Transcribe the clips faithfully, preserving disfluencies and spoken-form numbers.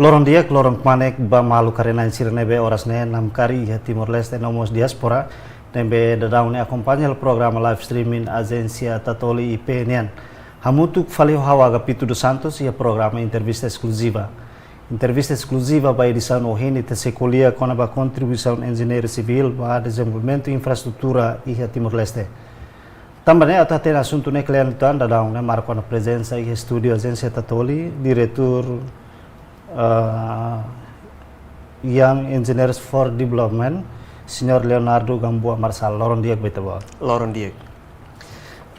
Loron di'ak, loron kmanek ba maluk haree-na'in sira ne'ebé oras ne'e namkari iha Timor-Leste no mós diáspora, ne'ebé daudaun ne'e akompaña hela programa live streaming Ajénsia Tatoli I P nian. Hamutuk fali ho ha'u Agapito dos Santos iha programa Entrevista Eskluziva. Entrevista eskluziva ba edisaun ohin ita sei ko'alia kona-ba kontribuisaun enjeñeiru sivíl ba dezenvolvimentu infraestrutura iha Timor-Leste. Tanba ne'e atu hatene asuntu ne'e kle'an uitoan, daudaun ne'e marka ona prezensa iha estúdiu Ajénsia Tatoli, diretór, ah, Young Engineers for Development, Señór Leonardo Gamboa Marçal. Loron di'ak ba ita-boot. Loron di'ak.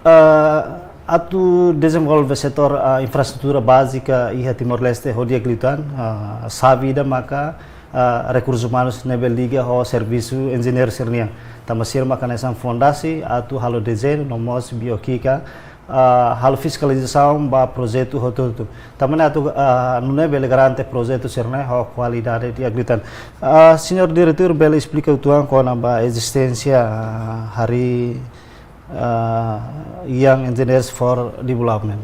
Ah, atu dezenvolve setór, ah, infraestrutura bázika iha Timor-Leste ho di'ak liután, ah, xave ida maka, ah, rekursus umanus ne'ebé liga ho servisu enjeñeiru sira-nian. Tanba sira maka hanesan fondasi atu halo dezeñu no mós biokika, ah, halo fiskalizasaun ba projetu hotu-hotu. Tanba ne'e atu, ah, nune'e bele garante projetu sira-ne'e ho kualidade di'ak liután. Ah, Señór Diretór, bele esplika uitoan kona-ba ezisténsia, ah, harii, ah, Young Engineers for Development?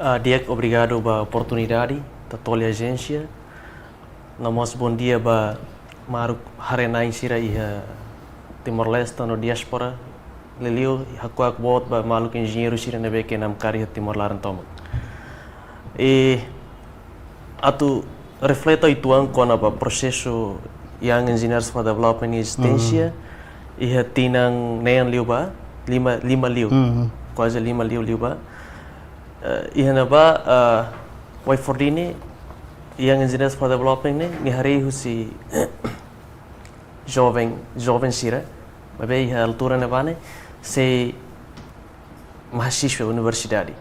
Ah, di'ak, obrigadu ba oportunidade, Tatoli Ajénsia. No mós bondia ba maluk haree-na'in sira iha Timor-Leste no diáspora. Liuliu hakuak boot ba maluk enjeñeiru sira ne'ebé ke namkari iha Timor laran tomak. I atu refleta uitoan kona-ba prosesu Young Engineers for Development nia ezisténsia, iha tinan neen liubá, lima, lima liu, kuaze lima liu liubá. Eh, iha ne'ebá, eh, Way for Dini, Young Engineers for Development ne'e, nia harii husi joven, joven sira, maibé iha altura ne'ebá ne'e, sei mahasiswa universidade.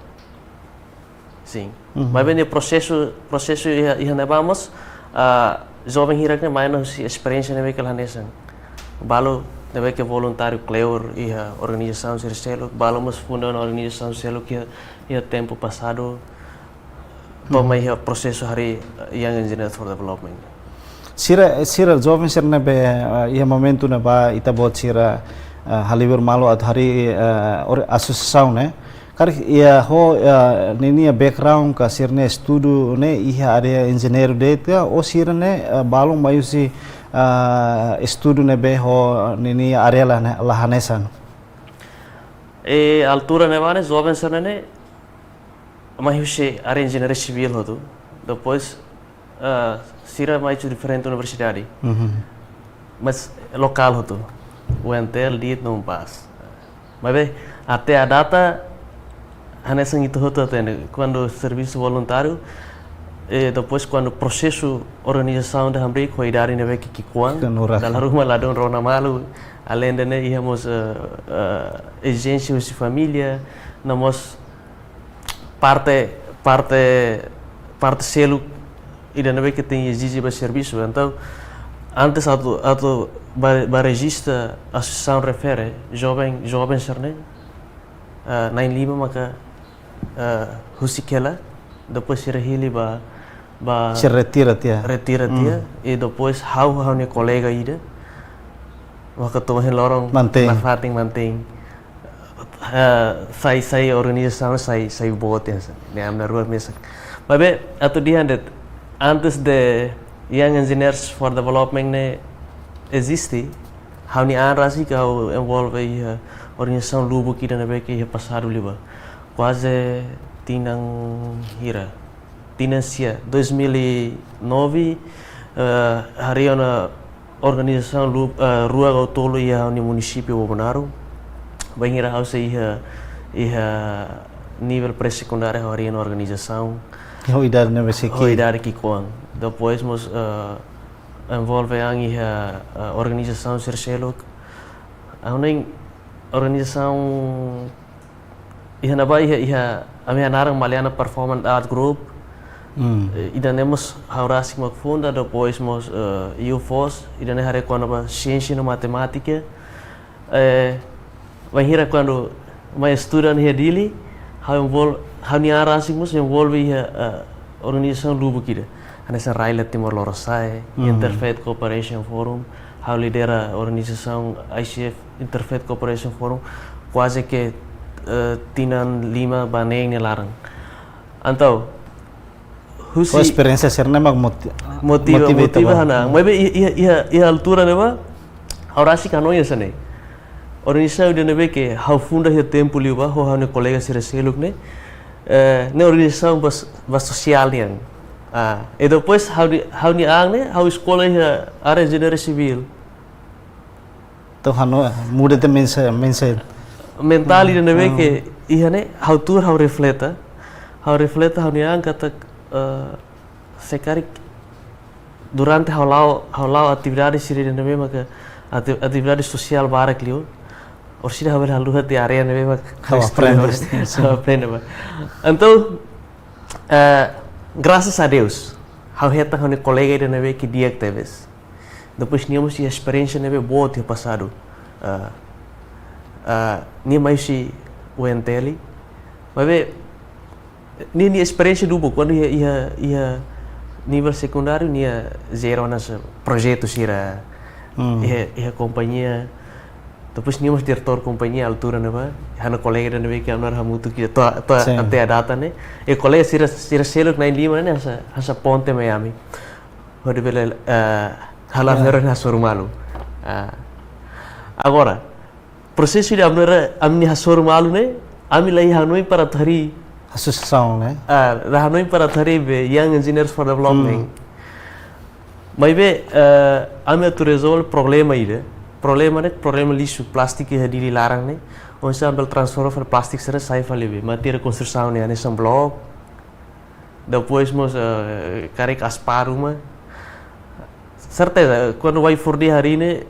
Sin. Maibé nia prosesu, prosesu iha, iha ne'ebá mós, ah, joven hirak ne'e mai ona husi esperiénsia ne'ebé ke la hanesan. Balu ne'ebé ke voluntáriu kleur iha organizasaun sira seluk, balu mós funda ona organizasaun seluk iha, iha tempu pasadu, to'o mai iha prosesu harii, eh, Young Engineers for Development. Sira, sira joven sira ne'ebé, eh, iha momentu ne'ebá ita-boot sira, eh, halibur malu atu harii, eh, or-, asosiasaun ne'e. Karik iha ho, eh, ninia background ka sira-nia estudu ne'e iha área enjeñeiru de'it ka, ou sira-ne'e, eh, balu mai husi, eh, estudu ne'ebé ho ninia área la, la hanesan? I altura ne'ebá ne'e joven sira-ne'e mai husi área enjeñeiru sivíl hotu. Depois, ah, sira mai husi diferente universidade. Mas lokál hotu. U N T L, dit, no UNPAZ. Maibé, até à data, hanesan ita hotu hatene, kuandu servisu voluntáriu, i depois kuandu prosesu organizasaun ida hamriik ho idade ne'ebé ke ki'ikoan, dala ruma ladún rona malu, alende ne'e iha mós, eh, eh, ezijénsia husi família, no mós parte, parte, parte seluk ida ne'ebé ke tenke ezije ba servisu. Entaun, antes atu, atu ba, ba rejista asosiasaun refere, joven, joven sira-ne'e, eh, na'in-lima maka, eh, husik hela, depois sira hili ba, ba sira retira tiha. Retira tiha, i depois ha'u, ha'u-nia kolega ida, waktu to'o ohin loron mantein. Nafatin mantein. Eh, sai, sai organizasaun, sai, sai boot, ya, sa. Ne'e ami na'in-rua mesak. Maibé, atu dehan de'it, antes de Young Engineers for Development ne'e eziste, ha'u-nia an rasik ha'u envolve iha organizasaun lubuk ida ne'ebé ke iha pasadu liubá. Kuaze tinan hira. Tinan sia, dois mil e nove, eh, harii ona organizasaun lu-, eh, rua ka tolu iha ha'u-nia munisípiu Bobonaro. Bainhira ha'u sei iha, iha nivel pré-sekundáriu ha'u harii ona organizasaun. Ho idade ne'ebé sei ki'ik. Ho idade ki'ikoan. Depois mós, eh, envolve an iha, eh, organizasaun sira seluk. Ha'u-nia organizasaun iha ne'ebá iha, iha ami-nia naran Maliana Performance Art Group. Hmm. Eh, ida-ne'e mós ha'u rasik mak funda, depois mós, eh, U Force, ida-ne'e haree kona-ba siénsia no matemátika. Eh, bainhira kuandu mai estuda iha Dili, ha'u envol-, ha'u-nia an rasik mós envolve iha, eh, organizasaun lubuk ida. Hanesan Raila Timor Lorosa'e, Mhm. Interfaith Cooperation Forum, ha'u lidera organizasaun I C F, Interfaith Cooperation Forum, kuaze ke, eh, tinan lima ba neen nia laran. Entaun, Husi esperiénsia sira-ne'e mak moti-, motiva, motiva ha'u hanaran. Maibé iha, iha, iha, iha altura ne'ebá, ha'u rasik hanoin hanesan ne'e. Organizasaun ida ne'ebé ke ha'u funda iha tempu liubá, ho ha'u-nia kolega sira seluk ne'e. Eh, ne'e organizasaun ba, ba sosiál nian. Ah, e depois ha'u-nia, ha'u-nia an ne'e, ha'u eskola iha área enjeñaria sivíl. Entaun ha'u muda de mindset, mindset. Mentál ida ne'ebé ke iha ne'e, ha'u tuur ha'u refleta. Ha'u refleta ha'u-nia an katak, eh, se karik durante ha'u la'o, ha'u la'o atividade sira ida ne'ebé maka ati-, atividade sosiál barak liu. Orsida ha'u bele haluha tiha área ne'ebé maka ha'u aprende. Ha'u aprende ba. Entaun, eh, grasas a Deus, ha'u hetan ha'u-nia kolega ida ne'ebé ke di'ak tebes. Depois nia mós iha esperiénsia ne'ebé boot iha pasadu. Ah, ah, nia mai husi U N T L. Maibé, nia, nia esperiénsia duni, kuandu iha, iha, iha nivel sekundáriu, nia jere ona hanesan projetu sira. Hmm. Iha, iha kompañia. Depois nia mós diretór kompañia altura ne'ebá. Ha'u-nia kolega ida ne'ebé ke ha'u nu'udar hamutuk iha to'o, to'o até à data ne'e. E kolega sira, sira seluk na'in-lima ne'e hanesan, hanesan ponte mai ami. Hodi bele, eh, hala'o hero hasoru malu. Ah. Agora, prosesu ida ami-nia, ami-nia hasoru malu ne'e, ami la iha hanoin para atu harii. Asosiasaun ne'e? Ah, la iha hanoin para atu harii be Young Engineers for Development. Hmm. Maibé, eh, ami atu rezolve problema ida. Problema ne'e, problema lixu plástiku iha Dili laran ne'e. Oinsá ami bele transforma fali plástiku sira sai fali be matéria konstrusaun ne'e, hanesan blok. Depois mós, eh, karik aspar ruma. Serteza, kuandu Wai-Fordé harii ne'e,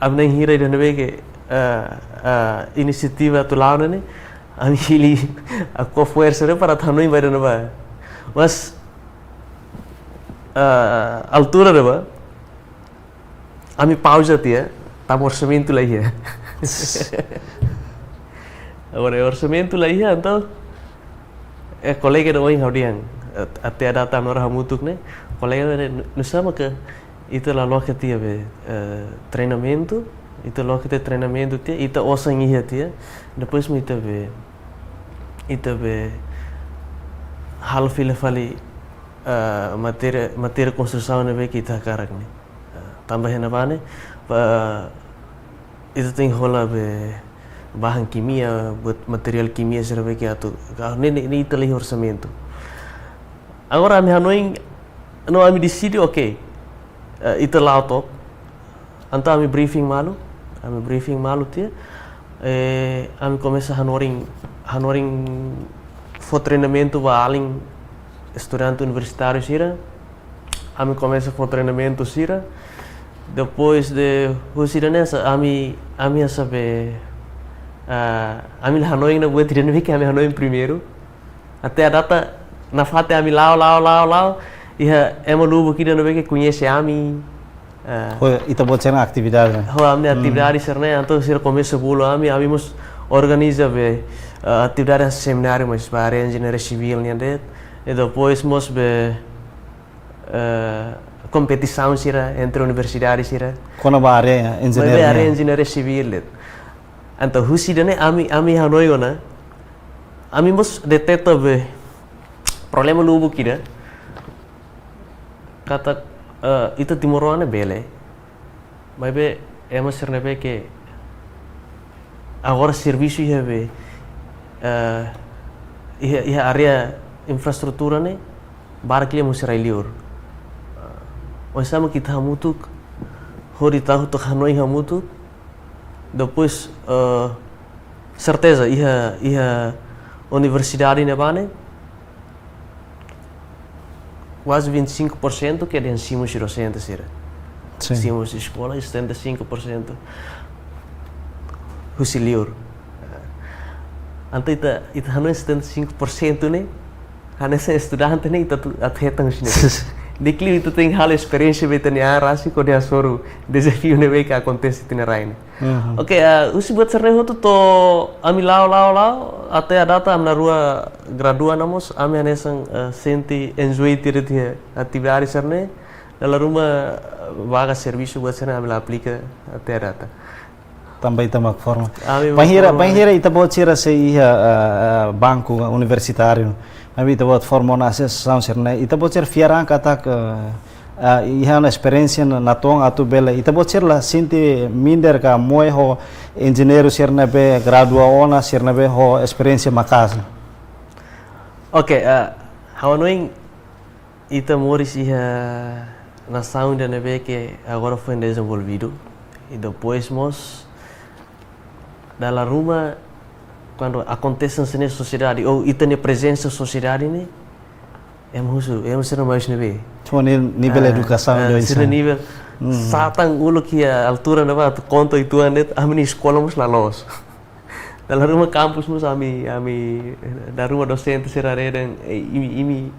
ami na'in hira ida ne'ebé ke, eh, eh, inisiativa atu la'o ne'e, ami hili hako'ak forsa ne'e para atu hanoin ba ida ne'ebá. Mas, eh, altura ne'ebá, ami pauza tiha, tanba orsamentu la iha. Agora, orsamentu la iha, entaun, eh, kolega ida ohin ha'u dehan, eh, até à data ami nu'udar hamutuk ne'e, kolega ne'e, nu-, nusá maka ita la loke tiha be, eh, treinamentu, ita loke tiha treinamentu tiha, ita osan iha tiha, depois mak ita be, ita be halo fila fali, eh, matéria, matéria konstrusaun ne'ebé ke ita hakarak ne'e. Eh, tanba iha ne'ebá ne'e, ba, ita tenke hola be bahan kimia, buat materiál kimia sira be ke atu, ka, ne'e, ne'e, ne'e ita la iha orsamentu. Agora ami hanoin, no ami deside, oke. Eh, ita la'o to'ok. Entaun ami briefing malu, ami briefing malu tiha. Eh, ami komesa hanorin, hanorin fó treinamentu ba alin estudante universitáriu sira. Ami komesa fó treinamentu sira. Depois de husi ida-ne'e hanesan ami, ami hanesan be, ah, ami la hanoin ona buat ida ne'ebé ke ami hanoin primeiru. Até à data nafatin ami la'o, la'o, la'o, la'o. Iha ema lubuk ida ne'ebé ke koñese ami. Eh, ho ita-boot sira-nia atividade ne'e? Ho ami-nia atividade sira-ne'e, entaun sira komesa bolu ami, ami mós organiza be, eh, atividade semináriu, mas ba área enjeñaria sivíl nian de'it. E depois mós be, eh, kompetisaun sira entre universidade sira. Kona-ba área enjeñaria? Maibé área enjeñaria sivíl de'it. Entaun husi ida-ne'e ami, ami hanoin ona. Ami mós deteta be problema lubuk ida. Katak, eh, ita timoroan ne'e bele. Maibé ema sira ne'ebé ke agora servisu iha be, eh, iha, iha área infraestrutura ne'e, barak liu mós rai-liur. Eh, oinsá mak ita hamutuk, hodi tau took hanoin hamutuk, depois, eh, serteza, iha, iha universidade ne'ebá ne'e, kuaze vinte e cinco por cento ke dehan simu husi dosente sira. Sin. Simu husi eskola, e setenta e cinco por cento husi liur. Entaun ita, ita hanoin setenta e cinco por cento ne'e, hanesan estudante ne'e, ita atu, atu hetan husi ne'e. Di'ak liu ita tenke halo esperiénsia ba ita-nia an rasik hodi hasoru dezafiu ne'ebé ke akontese iha rai ne'e. Uhum. Oke, eh, husi buat sira-ne'e hotu to'o ami la'o, la'o, la'o, até à data ami na'in-rua gradua ona mós, ami hanesan, eh, sente enjoy tiha de'it atividade sira-ne'e, dala ruma, eh, vaga servisu buat sira-ne'e ami la aplika até à data. Tanba ita mak forma. Ami mak forma. Bainhira, bainhira ita-boot sira sei iha, eh, eh, banku universitáriu, Maibé ita-boot forma ona asosiasaun sira-ne'e, ita-boot sira fiar an katak, eh, ah, iha ona esperiénsia na, natoon atu bele. Ita-boot sira la sente minder ka moe ho enjeñeiru sira ne'ebé gradua ona, sira ne'ebé ho esperiénsia maka'as. Oke, eh, ha'u hanoin ita moris iha nasaun ida ne'ebé ke agora foin dezenvolvidu. I depois mós, dala ruma, kuandu akontese hanesan ne'e sosiedade, ou ita-nia prezensa sosiedade ne'e, ema husu, ema sira mai husi ne'ebé? Só ni-, nivel Ah, edukasaun ah, do sira insan. Nivel Hmm. satan uluk iha altura ne'ebá atu konta uitoan de'it, ami-nia eskola mós la loos. Dala ruma kampus mós ami, ami, dala ruma dosente sira haree dehan, eh, imi, imi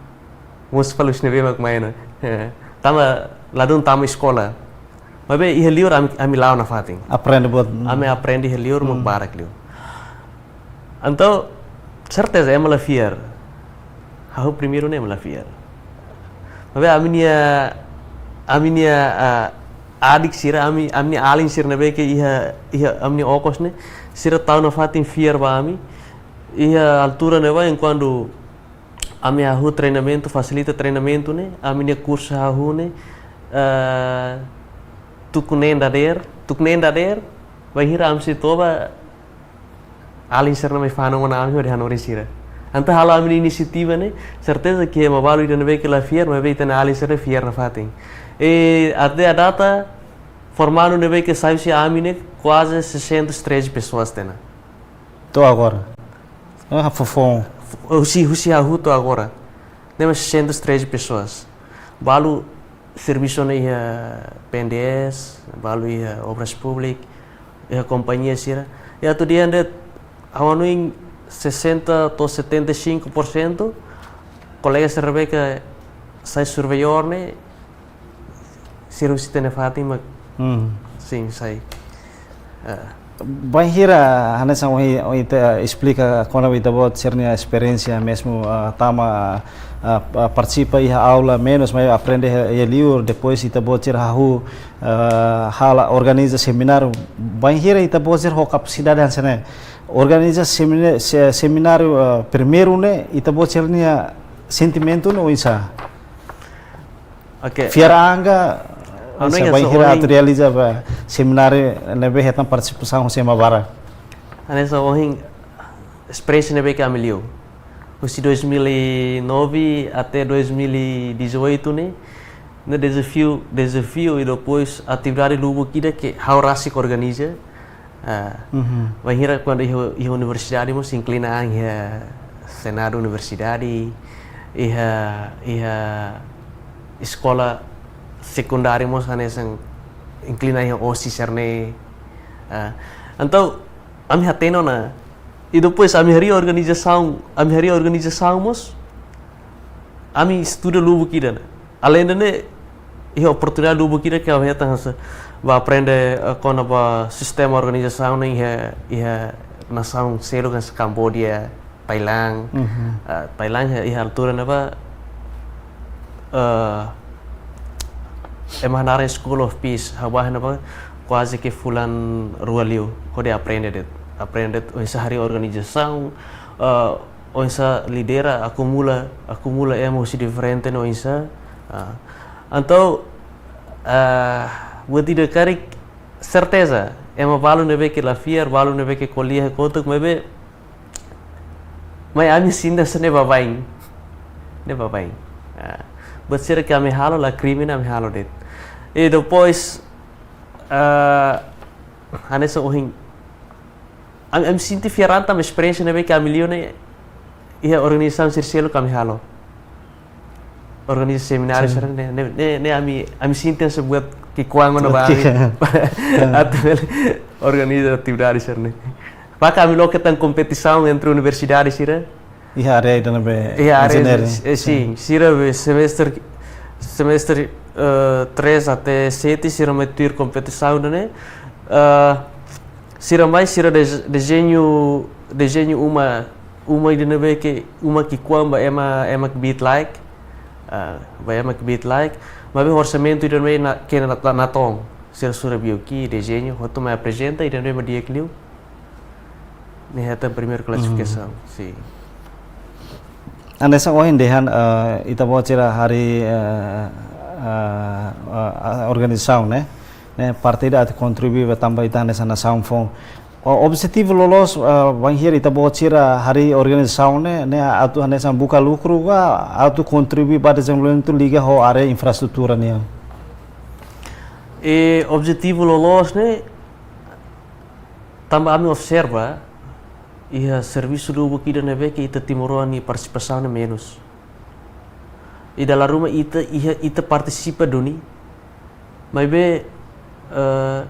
mós fali husi ne'ebé mak mai ona. Eh, tanba ladún tama eskola. Maibé iha liur ami, ami la'o nafatin. Aprende buat. Ami aprende iha liur mak Hmm. barak liu. Entaun, serteza ema la fiar. Ha'u primeiru ne'e ema la fiar. Maibé ami-nia, ami-nia, ah, adik sira, ami, ami-nia alin sira ne'ebé ke iha, iha ami-nia okos ne'e, sira tau nafatin fiar ba ami. Iha altura ne'ebá, enkuantu ami hahú treinamentu, fasilita treinamentu ne'e, ami-nia kursu hahú ne'e, eh, tuku neen dadeer, tuku neen dadeer, bainhira ami sei toba, alin sira-ne'e mai fa'an ona ami hodi hanorin sira. Entaun halo ami-nia inisiativa ne'e, serteza ke ema balu ida ne'ebé ke la fiar, maibé ita-nia alin sira-ne'e fiar nafatin. I até à data, formandu ne'ebé ke sai husi ami ne'e, kuaze seiscentos e treze pessoas tiha ona. To'o agora. Ah, foufoun. Husi, husi hahú to'o agora. Ne'e mak seiscentos e treze pessoas. Balu servisu ona iha P N D S, balu iha Obras Públikas, iha kompañia sira. I atu dehan de'it, ha'u hanoin sessenta to'o setenta e cinco por cento kolega sira ne'ebé ke sai surveyor ne'e, sira husi ita-nia fatin mak Hmm. sin sai. Eh. Bainhira hanesan ohin, ohin ita esplika kona-ba ita-boot sira-nia esperiénsia mezmu, ah, tama, ah, ah, partisipa iha aula menus, maibé aprende iha, iha liur, depois ita-boot sira hahú, ah, halo organiza semináriu. Bainhira ita-boot sira ho kapasidade hanesan ne'e organiza semina-, se-, semináriu, ah, primeiru ne'e, ita-boot sira-nia sentimentu ne'e oinsá? Oke. Fiar an ka, Anu hanesan ne'e bainhira ohin atu realiza ba semináriu ne'ebé hetan partisipasaun husi ema barak. Hanesan ohin esperiénsia ne'ebé ke ami liu. Husi dois mil e nove até dois mil e dezoito ne'e, ne'e dezafiu, dezafiu i depois atividade lubuk ida ke ha'u rasik organiza. Ah, Mhm. bainhira kuandu iha, iha universidade mós inklina an iha Senadu Universidade, iha, iha eskola sekundáriu mós hanesan inklina iha OSI sira-ne'e. Ah, entaun, ami hatene ona. I depois ami harii organizasaun, ami harii organizasaun mós, ami estuda lubuk ida ona. Aleinde ne'e, iha oportunidade lubuk ida ke ami hetan hanesan ba aprende, eh, kona-ba sistema organizasaun ne'e iha, iha nasaun seluk hanesan Kamboja, Thailand. Mhm. Eh, Thailand iha, iha altura ne'ebá, eh, ema hanaran School of Peace, ha'u bá iha ne'ebá kuaze ke fulan rua liu, hodi aprende de'it. Aprende de'it oinsá harii organizasaun, eh, oinsá lidera, akumula, akumula ema husi diferente ne'e oinsá. Ah, entaun, ah, buat ida karik serteza, ema balu ne'ebé ke la fiar, balu ne'ebé ke ko'alia kotuk, maibé, mai ami sente hanesan ne'e baibain. Ne'e baibain. Ah, buat sira ke ami halo la krime ne'e ami halo de'it. I depois, ah, hanesan ohin Ami, ami sente fiar an tanba esperiénsia ne'ebé ke ami liu ne'e iha organizasaun sira seluk ami halo. Organiza semináriu Sin. sira ne'e, ne'e, ne'e, ne'e ami, ami sente hanesan buat ki'ikoan ona ba ami. Ki'ikoan. Atu bele organiza atividade sira ne'e. Maka ami loke tan kompetisaun entre universidade sira. Iha área ida ne'ebé Iha área, engenharia. eh, sin, sira be semestre, semestre, eh, três até sete, sira mai tuir kompetisaun ne'e. Eh, sira mai, sira dez-, dezeñu, dezeñu uma, uma ida ne'ebé ke, uma ki'ikoan ba ema, ema kbiit-laek. Ah, ba ema kbiit-laek. Maibé orsamentu ida ne'ebé na, ke na, na, natoon. Sira sura biu ki, dezeñu, hotu mai aprezenta, ida ne'ebé mak di'ak liu. Ne'e hetan primeiru klasifikasaun, Mhm. sin. Hanesan ohin dehan, eh, ita-boot sira harii, eh, eh, eh, organizasaun ne'e, ne'e parte ida atu kontribui ba tanba ita hanesan nasaun foun. O, objetivu loloos, eh, bainhira ita-boot sira harii organizasaun ne'e, ne'e atu hanesan buka lukru ka atu kontribui ba dezenvolvimentu liga ho área infraestrutura nian? E objetivu loloos ne'e, tanba ami observa, iha servisu lubuk ida ne'ebé ke ita timoroan nia partisipasaun ne'e menus. I dala ruma ita, iha, ita partisipa duni, maibé, eh,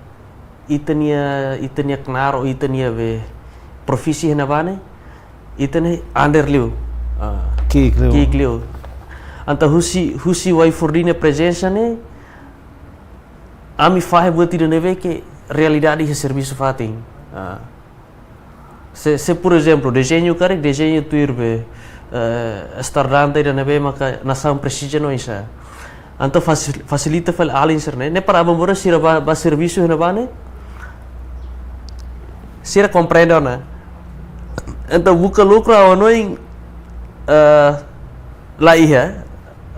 ita-nia, ita-nia knaar ou ita-nia be profisi iha ne'ebá ne'e, ita ne'e under liu. Ah, Ki'ik liu. Ki'ik liu. Entaun husi, husi Waifordin nia prezensa ne'e, ami fahe buat ida ne'ebé ke realidade iha servisu fatin. Ah. Se, se, por ezemplu, dezeñu karik, dezeñu tuir be, eh, estandarte ida ne'ebé maka nasaun presiza no oinsá. Entaun fasi-, fasilita fali alin sira-ne'e. Ne'e para aban-bainrua sira ba, ba servisu iha ne'ebá ne'e, sira komprende ona. Entaun buka lukru ha'u hanoin, eh, la iha,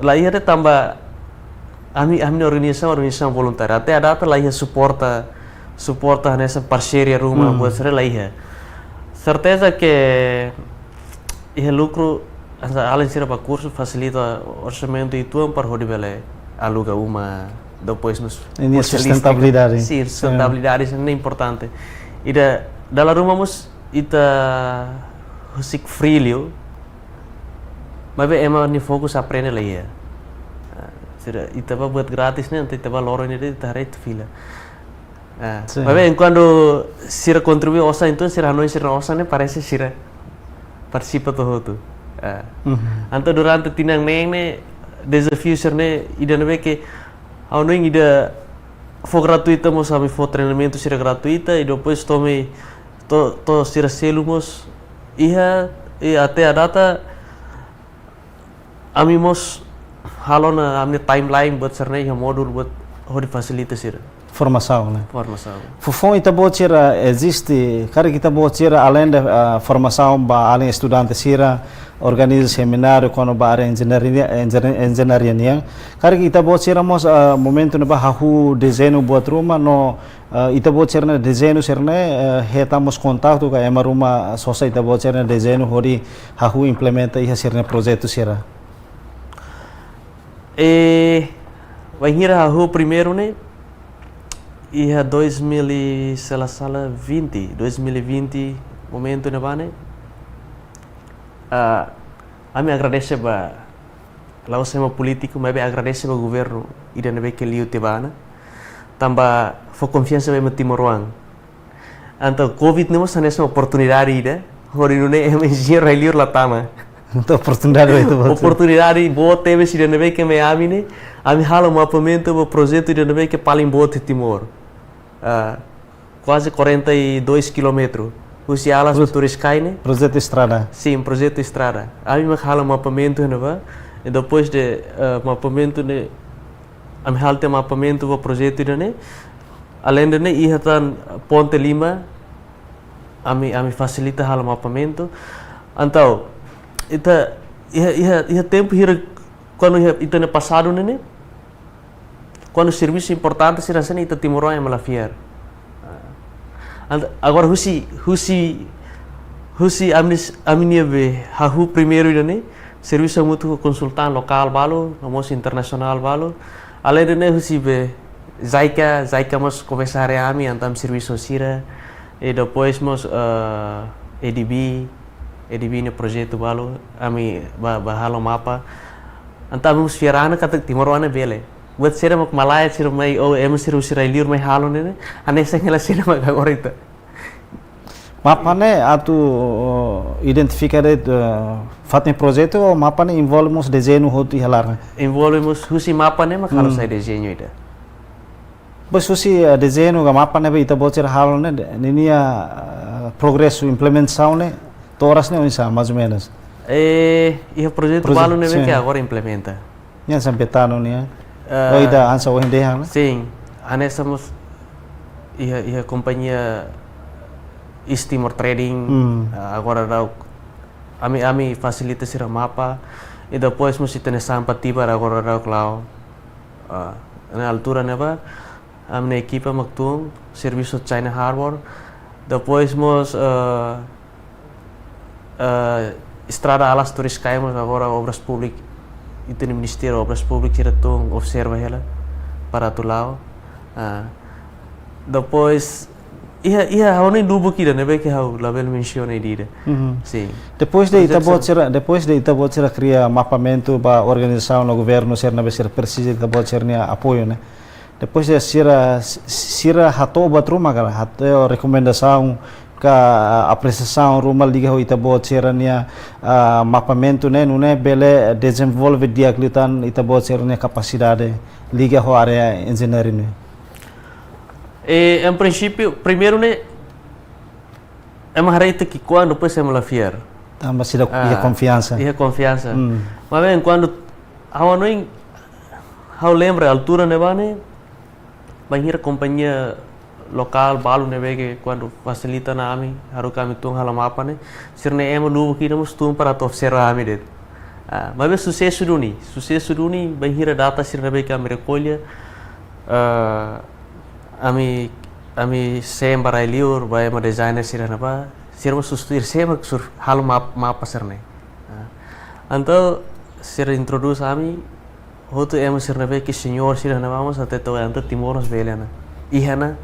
la iha de'it tanba ami, ami-nia organizasaun, organizasaun voluntáriu. Até à data la iha suporta, suporta hanesan parseria ruma, Hmm. buat sira la iha. Serteza ke iha lukru, hanesan alin sira ba kursu fasilita orsamentu uitoan para hodi bele aluga uma, depois mós Ini kusta listrik. Sustentabilidade. Sin, sustentabilidade, sin, ne'e importante. I da, dala ruma mós ita husik free liu, maibé ema nia fokus aprende la iha. Ah, sira, ita ba buat gratis ne'e, entaun ita ba loron ne'e de'it ita haree ita fila. Ah, Sin. Maibé enkuantu sira kontribui osan, entaun sira hanoin sira osan ne'e parese sira partisipa to'o hotu. Ah. Mhm. Entaun durante tinan neen ne'e dezafiu sira-ne'e ida ne'ebé ke ha'u hanoin ida fó gratuita mós, ami fó treinamentu sira gratuita i depois to'o, to'o, to'o sira selu mós iha, i até à data ami mós halo ona ami-nia timeline buat sira-ne'e iha módulu buat hodi fasilita sira. Formasaun, ne'e? Formasaun. Foufoun ita-boot sira eziste, karik ita-boot sira além de, ah, formasaun ba alin estudante sira, organiza semináriu kona-ba área enjeñaria, enjeña-, enjeñaria nian. Karik ita-boot sira mós, ah, momentu ne'ebá hahú dezeñu buat ruma no, ah, ita-boot sira-nia dezeñu sira-ne'e, ah, hetan mós kontaktu ka ema ruma sosa ita-boot sira-nia dezeñu hodi hahú implementa iha sira-nia projetu sira? E, bainhira hahú primeiru ne'e, iha dois mil e, se la sala, vinte, dois mil e vinte, momentu ne'ebá ne'e, ah, ami agradese ba, la'ós ema polítiku, maibé agradese ba governu ida ne'ebé ke liu tiha ona, tanba fó konfiansa ba ema timoroan. Entaun, covid ne'e mós hanesan oportunidade ida, hodi nune'e ema enjeñeiru rai-liur la tama. Entaun, oportunidade ba ita-boot. Oportunidade boot tebes ida ne'ebé ke mai ami ne'e, ami halo mapeamentu ba projetu ida ne'ebé ke paling boot iha Timor. Ah, kuaze quarenta e dois kilómetru. Husi Alas Pro-, Turiskai ne'e. Projetu estrada. Sin, projetu estrada. Ami mak halo mapeamentu ne'ebá. I depois de, eh, mapeamentu ne'e, ami halo tiha mapeamentu ba projetu ida-ne'e. Além de ne'e, iha tan ponte lima, ami, ami fasilita halo mapeamentu. Entaun, ita, iha, iha, iha tempu hira, kuandu iha, ita-nia pasadu ne'e, ne'e, kuandu servisu importante sira hanesan ne'e ita timoroan ema la fiar. Ant-, agora husi, husi, husi ami-nia, ami-nia be hahú primeiru ida-ne'e, servisu hamutuk ho konsultante lokál balu, no mós internasionál balu. Além de ne'e husi be JICA, JICA mós komesa haree ami, entaun ami servisu ho sira. I depois mós, eh, ADB, ADB nia projetu balu, ami ba, ba halo mapa. Entaun ami mós fiar ona katak timoroan ne'e bele. Buat sira mak malae sira mai, ou ema sira husi rai-liur mai halo ne'e, ne'e, hanesan hela sira mak agora ita. Mapa ne'e atu, oh, identifika de'it, eh, fatin projetu, ou mapa ne'e envolve mós dezeñu hotu iha laran? Envolve mós husi mapa ne'e mak halo Hmm. sai dezeñu ida. Depois husi, eh, dezeñu ka mapa ne'ebé ita-boot sira halo ne'e, de-, ninia, eh, progresu implementasaun ne'e, to'o oras ne'e oinsá, mais ou menos? Eh, iha projetu Proje-, balu ne'ebé sin. Ke agora implementa. Nian sampai tanu nian. Eh, Ou ida hanesan ohin dehan, ne'e? Sin, hanesan mós iha, iha kompañia East Timor Trading, Hmm. eh, agora daudaun Ami, ami fasilita sira mapa, i depois mós ita-nia sampa tibar agora daudauk la'o. Ah, iha altura ne'ebá, ami-nia ekipa mak tun, servisu China Harbour. Depois mós, eh, eh, estrada Alas Turis Kai mós agora Obras Públikas, ita-nia Ministériu Obras Públikas sira tun observa hela para atu la'o. Ah, depois, iha, iha, ha'u-nia lubuk ida ne'ebé ke ha'u labele mensiona ida. Mhm. Sin. Depois de Projetu ita-boot sira- sira, depois de ita-boot sira kria mapamentu ba organizasaun no governu sira ne'ebé sira presiza ita-boot sira-nia apoiu, ne'e? Depois de sira, sira hato'o buat ruma ka, hato'o rekomendasaun ka apresiasaun ruma liga ho ita-boot sira-nia, ah, mapamentu ne'e, nune'e bele dezenvolve di'ak liután ita-boot sira-nia kapasidade liga ho área enjeñaria ne'e. Eh, em princípio, primeiru ne'e, ema haree ita ki'ikoan, depois ema la fiar. Tanba sira Ah, iha konfiansa. Iha konfiansa. Hmm. Mas bem, kuandu ha'u hanoin, ha'u lembra altura ne'ebá ne'e, bainhira kompañia lokál balu ne'ebé ke kuandu fasilita ona ami, haruka ami tun halo mapa ne'e, sira-nia ema lubuk ida mós tun para atu observa ami de'it. Ah, mas bem susesu duni, susesu duni, bainhira data sira ne'ebé ke ami rekolla, ah, ami, ami sem ba rai-liur, ba ema designer sira ne'ebá, sira mós susar, sira mak sur halo map-, mapa sira-ne'e. Ah, entaun, sira introdús ami, hotu ema sira ne'ebé ke senior sira ne'ebá mós hatete, entaun Timor mós bele ona. Iha ona,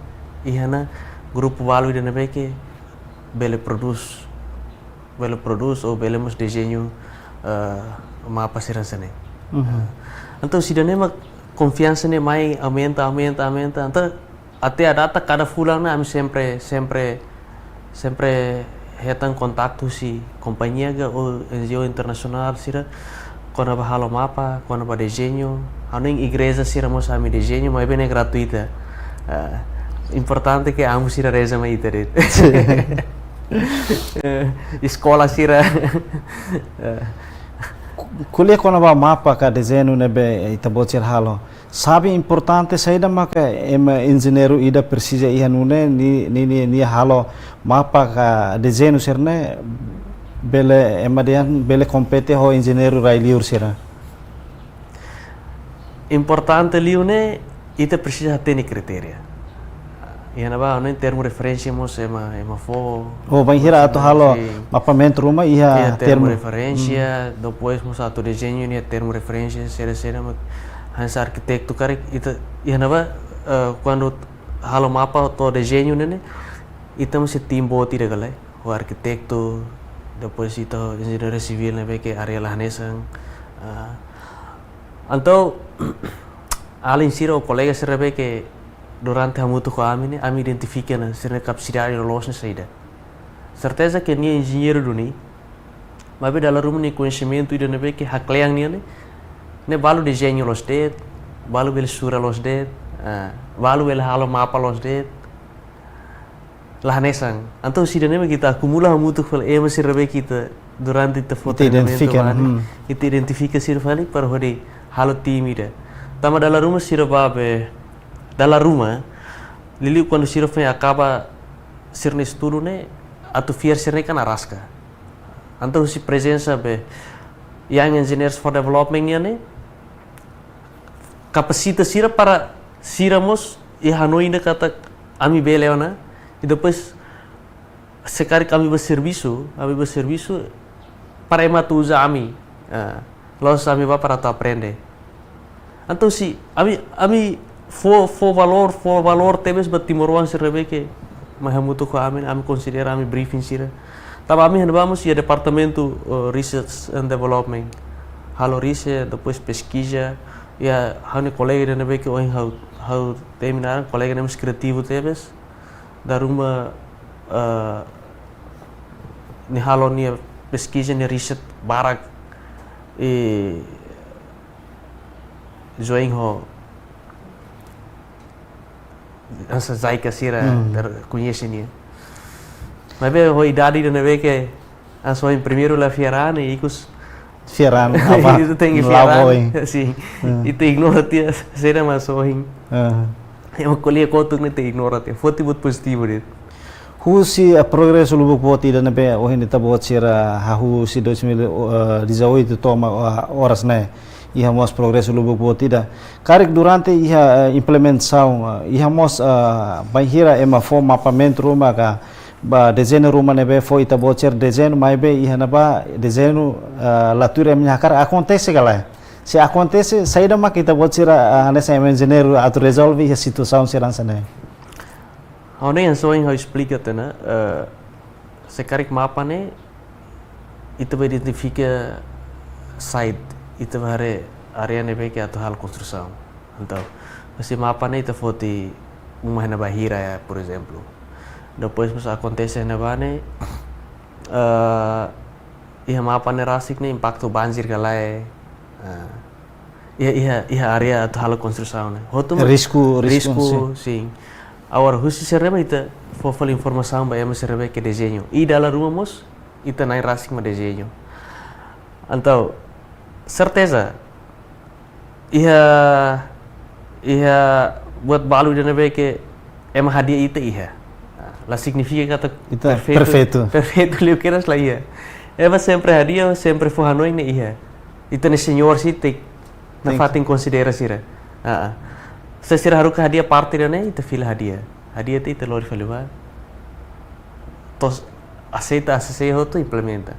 iha ona grupu balu ida ne'ebé ke bele prodús, bele prodús ou bele mós dezeñu, eh, mapa sira hanesan ne'e. Mhm. Eh, entaun sira-ne'e mak konfiansa ne'e mai aumenta, aumenta, aumenta. Entaun até à data kada fulan ne'e ami sempre, sempre, sempre hetan kontaktu husi kompañia ka ou N G O internasionál sira, kona-ba halo mapa, kona-ba dezeñu, hanoin igreja sira mós ami dezeñu, maibé ne'e gratuita. Ah, importante ke amu sira reza mai ita de'it. Eh, eskola sira. Eh. Ku-, ko'alia kona-ba mapa ka dezeñu ne'ebé ita-boot sira halo. Sabe importante saida maka ema enjeñeiru ida presiza iha nune'e, nia, nia, nia, nia halo mapa ka dezeñu sira-ne'e bele ema dehan bele kompete ho enjeñeiru rai-liur sira. Importante liu ne'e ita presiza hatene kritéria. Iha ne'ebá, ne'e termu referénsia mós ema, ema fó. Oh, bainhira atu halo Sin. mapamentu ruma iha Iha termu termu. referénsia, Hmm. depois mós atu dezeñu nia termu referénsia, sira, sira mak hanesan arkitektu karik ita, iha ne'ebá, eh, kuandu halo mapa to'o dezeñu ne'e, ne'e, ita mós iha tim boot ida ka lae, ho arkitektu, depois ita ho enjeñeiru sivíl ne'ebé ke área la hanesan. Ah, entaun, alin sira ou kolega sira ne'ebé ke durante hamutuk ho ami ne'e, ami identifika ona sira-nia kapasidade loloos ne'e saida. Serteza ke nia enjeñeiru duni, maibé dala ruma nia koñesimentu ida ne'ebé ke haklean nian ne'e, ne'e balu dezeñu loos de'it, balu bele sura loos de'it, ah, balu bele halo mapa loos de'it, la hanesan. Entaun sira-ne'e mak ita akumula hamutuk fali ema sira ne'ebé ke ita durante ita fó Ita treinamentu identifika, ba ne'e, hmm. ita identifika sira fali para hodi halo tim ida. Tanba dala ruma sira ba be, dala ruma, liuliu kuandu sira foin akaba sira-nia estudu ne'e, atu fiar sira-ne'e kan araska. Entaun husi prezensa be Young Engineers for Development nian ne'e, kapasita sira para sira mós iha hanoin ida katak ami bele ona, i depois se karik ami ba servisu, ami ba servisu para ema atu uza ami. Ah, la'ós ami ba para atu aprende. Entaun se ami, ami fó, fó valór, fó valór tebes ba timoroan sira ne'ebé ke mai hamutuk ho ami, ami konsidera ami briefing sira. Tanba ami iha ne'ebá mós iha departamentu, eh, Research and Development. Halo research, depois peskiza, iha ha'u-nia kolega ida ne'ebé ke ohin ha'u, ha'u temi naran, kolega ne'e mós kriativu tebes. Dala ruma, eh, nia halo nia peskiza, nia research barak, i join ho hanesan JICA sira Hmm. ter-, koñese nia. Maibé ho idade ida ne'ebé ke hanesan ohin primeiru la fiar an, ikus Fiar an, apa? Ita tenke fiar an. Labo, eh. Sin. Hmm. Ita ignora tiha, saida mak ohin. Ah. Ema ko'alia kotuk ne'e ita ignora tiha. Foti buat pozitivu de'it. Husi, eh, progresu lubuk boot ida ne'ebé ohin ita-boot sira hahú husi dois mil e dezoito to'o, eh, oras ne'e. Iha mós progresu lubuk boot ida. Karik durante iha, eh, implementasaun, eh, iha mós, eh, bainhira ema fó mapamentu ruma ka ba dezeñu ruma ne'ebé fó ita-boot sira dezeñu, maibé iha ne'ebá dezeñu, eh, la tuir ema nia hakarak, akontese ka lae? Se akontese, saida mak ita-boot sira, eh, hanesan ema enjeñeiru atu rezolve iha situasaun sira hanesan ne'e? Ha'u-nia oinsá ha'u esplika tiha ona, eh, se karik mapa ne'e, ita bá identifika site, ita bá haree área ne'ebé ke atu halo konstrusaun. Entaun, husi mapa ne'e ita foti uma iha ne'ebá hira, ya, por ezemplu. Depois mós akontese iha ne'ebá ne'e, eh, iha mapa ne'e rasik ne'e impaktu banjir ka lae. Eh, iha, iha, iha área atu halo konstrusaun ne'e. Hotu mak risku, risku, risku, sin. Sin. Agora, husi sira ne'ebá ita fó fali informasaun ba ema sira ne'ebé ke dezeñu. I dala ruma mós, ita na'in rasik mak dezeñu. Entaun, serteza, iha, iha buat balu ida ne'ebé ke ema hadi'a ita iha. La signifika katak ita perfeitu, perfeitu. Perfeitu liu kedas la iha. Ema sempre hadi'a, sempre fó hanoin ne'e iha. Ita-nia señór sira tenke, tenke nafatin konsidera sira. Ah, ah. Se sira haruka hadi'a parte ida ne'e, ita fila hadi'a. Hadi'a tiha ita lori fali bá. To'o aseita, aseita hotu implementa.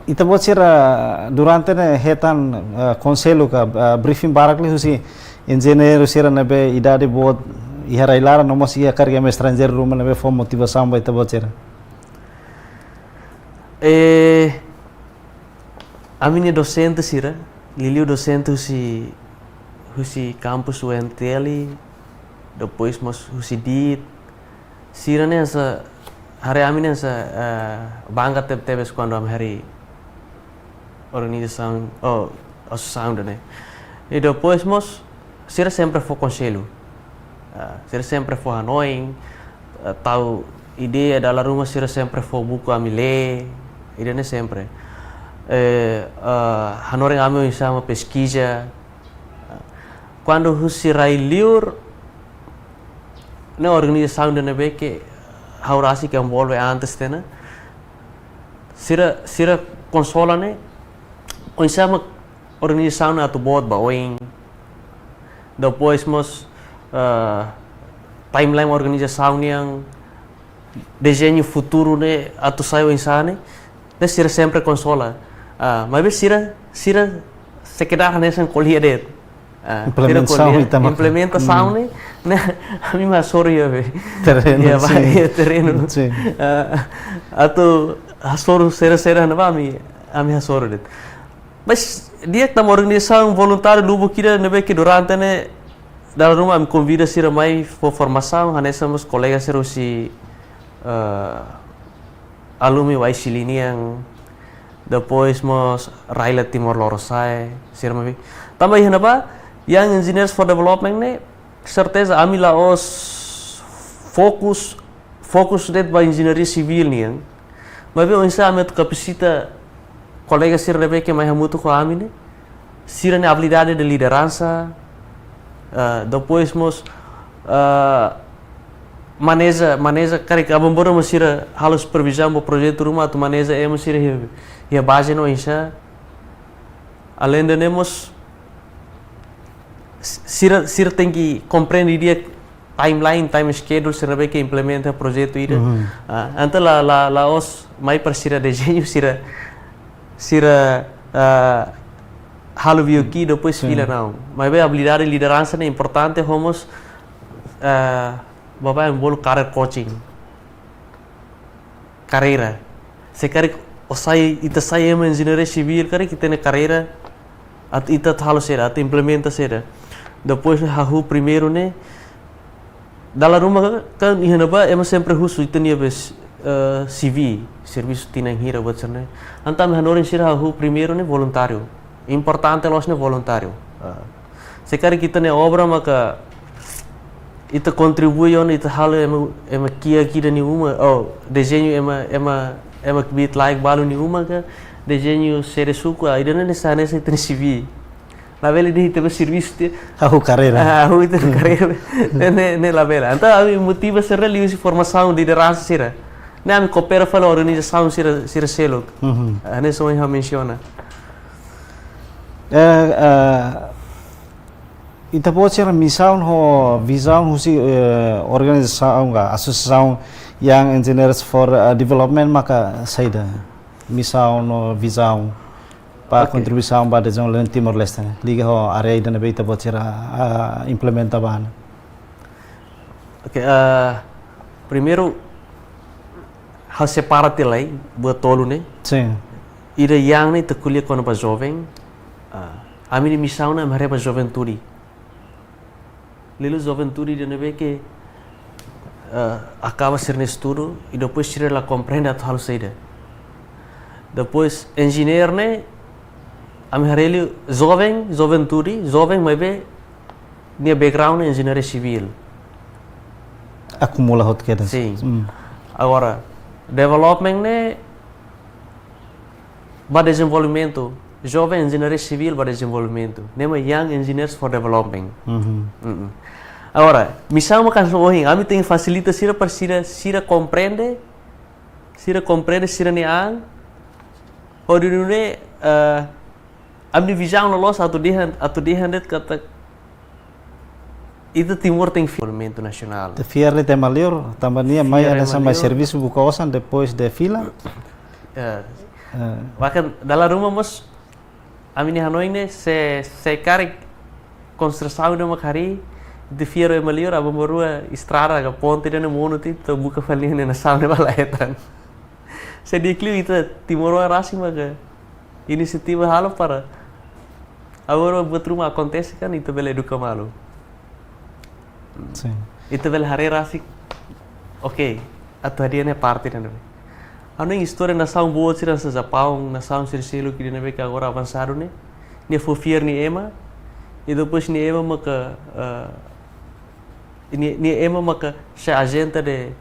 Ita-boot sira durante ne'e hetan, eh, konsellu ka, eh, briefing barak liu husi enjeñeiru sira ne'ebé idade boot iha rai-laran no mós iha karik ema estranjeiru ruma ne'ebé fó motivasaun ba ita-boot sira? Eh, ami-nia dosente sira, liuliu dosente husi, husi kampus U N T L, depois mós husi dit, sira ne'e hanesan, haree ami ne'e hanesan, eh, bangga teb-, tebes kuandu ami haree organizasaun, oh, asosiasaun ida-ne'e. I depois mós, sira sempre fó konsellu. Ah, sira sempre fó hanoin, ah, tau ideia, dala ruma sira sempre fó buku ami lee, ida-ne'e sempre. Eh, ah, hanorin ami oinsá mak peskiza. Ah, kuandu husi rai-liur, ne'e organizasaun ida ne'ebé ke ha'u rasik envolve antes tiha ona. Sira, sira konsola ne'e, oinsá mak organizasaun ne'e atu boot ba oin. Depois mós, eh, timeline organizasaun nian, dezeñu futuru ne'e atu sai oinsá ne'e, ne'e sira sempre konsola. Ah, maibé sira, sira sekedar hanesan ko'alia de'it. Ah, sira implementasaun ko'alia, ita mak. Implementasaun, hmm, ne'e, ne'e, ami mak hasoru iha be. Terrenu, ya, ba, sin. Iha terrenu. Sin. Ah, atu hasoru sira-sira ne'ebá ami, ami hasoru de'it. Mas di'ak tanba organizasaun voluntáriu lubuk ida ne'ebé ke durante ne'e dala ruma ami konvida sira mai fó formasaun, hanesan mós kolega sira husi, eh, alumni Y C L nian, depois mós Raila Timor Lorosa'e, sira mai. Tanba iha ne'ebá, Young Engineers for Development ne'e, serteza ami la'ós fokus, fokus de'it ba enjeñaria sivíl nian. Maibé oinsá ami atu kapasita kolega sira ne'ebé ke mai hamutuk ho ami ne'e, sira-nia abilidade de lideransa, ah, depois mós, ah, maneja, maneja, karik aban-bainrua mós sira halo supervizaun ba projetu ruma atu maneja ema sira iha, iha baze ne'e oinsá. Alende ne'e mós, sira, sira tenke komprende di'ak timeline, time schedule, sira ne'ebé ke implementa projetu ida. Mhm. Ah, entaun la, la, la'ós mai para sira dezeñu, sira, sira, ah, halo biu ki, depois, sin, fila, não. Maibé abilidade lideransa ne'e importante, ho mós, ah, baibain ami bolu career coaching. Karreira. Se karik ó sai, ita sai ema enjeñaria sivíl, karik ita-nia karreira, atu ita atu halo saida, atu implementa saida. Depois hahú primeiru ne'e, dala ruma ka, kan iha ne'ebá, ema sempre husu ita-nia be, eh, C V, servisu tinan hira buat sira-ne'e. Entaun ami hanorin sira hahú primeiru ne'e voluntáriu. Importante loos ne'e voluntáriu. Ah. Se karik ita-nia obra maka ita kontribui ona ita halo ema, ema kiak ida nia uma, oh, dezeñu ema, ema, ema kbiit-laek balu nia uma ka, dezeñu sede suku, ah, ida-ne'e hanesan ita-nia C V. Labele dehan ita-nia servisu tiha. Hahú karreira. Ah, hahú ita-nia karreira. Ne'e, ne'e labele. Entaun ami motiva sira liuhusi formasaun lideransa sira. Ne'e ami koopera fali organizasaun sira, sira seluk. Mhm. Ah, ne'e só ha'u mensiona. Eh, eh, ita-boot sira misaun ho vizaun husi, eh, organizasaun ka asosiasaun Young Engineers for, eh, Development maka saida? Misaun no vizaun ba Oke. kontribuisaun ba dezenvolvimentu Timor-Leste ne'e. Liga ho área ida ne'ebé ita-boot sira, ah, implementa ba ne'e. Oke, eh, primeiru, ha'u separa tiha lai buat tolu ne'e. Sin. Ida Young ne'e ita ko'alia kona-ba joven. Ah, ami-nia misaun ne'e ami haree ba juventude. Liuliu juventude ida ne'ebé ke, eh, akaba sira-nia estudu, i depois sira la komprende atu halo saida. Depois, enjeñeiru ne'e, ami haree liu joven, juventude, joven maibé nia background ne'e enjeñaria sivíl. Akumula hotu kedas. Sin. Hmm. Agora, development ne'e ba dezenvolvimentu, joven enjeñaria sivíl ba dezenvolvimentu. Ne'e mak Young Engineers for Development. Mhm. Mm-mm. Agora, misaun mak hanesan ohin, ami tenke fasilita sira para sira, sira komprende, sira komprende sira-nia an, hodi nune'e, eh, ami-nia vizaun loloos atu dehan, atu dehan de'it katak ita Timor tenke fiar dezenvolvimentu nasionál. Ita fiar de'it ema liur, tanba nia mai Fiar ada ema sama liur. servisu buka osan depois de fila. Eh, Eh, Bahkan dala ruma mós, ami-nia hanoin ne'e se, se karik konstrusaun ida mak harii, ita fiar ema liur, aban-bainrua estrada ka ponte ida ne'e monu tiha, ita buka fali ne'e nasaun ne'e ba la hetan. Se di'ak liu ita timoroan rasik maka inisiativa halo para agora buat ruma akontese kan ita bele eduka malu. sin. Ita bele haree rasik. Oke, atu hadi'a ne'e parte ida ne'ebé. Ha'u hanoin istória nasaun boot sira hanesan Japaun, nasaun sira seluk ida ne'ebé ke agora avansadu ne'e. Nia fó fiar nia ema, i depois nia ema maka, eh, nia, nia ema maka sai ajente de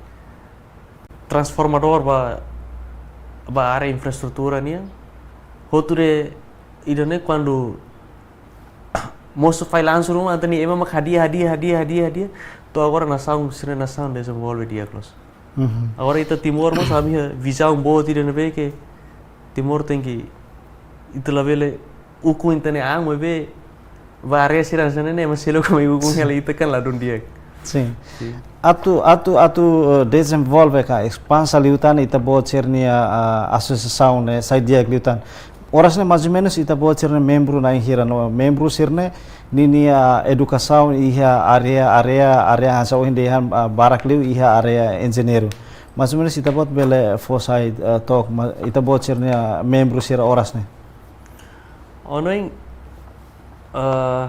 transformadór ba, ba área infraestrutura nian. Hotu de'it ida ne'e kuandu mosu failansu ruma, entaun nia ema mak hadi'a, hadi'a, hadi'a, hadi'a, hadi'a. To'o agora nasaun, sira-nia nasaun dezenvolve di'ak loos. Mhm. Agora ita Timor mós ami iha vizaun boot ida ne'ebé ke Timor tenke, ita labele ukun ita-nia an, maibé ba área sira hanesan ne'e, ema seluk mai ukun hela ita kan ladún di'ak. Sin. Sin. Atu, atu, atu, eh, dezenvolve ka espansa liután ita-boot sira-nia, ah, asosiasaun ne'e sai di'ak liután. Oras ne'e mais ou menos ita-boot sira-nia membru na'in hira no membru sira-ne'e ninia edukasaun iha área, área, área hanesan ohin dehan, ah, barak liu iha área enjeñeiru. Mais ou menos ita-boot bele fó sai, ah, took, ma-, ita-boot sira-nia membru sira oras ne'e. Ha'u hanoin, eh,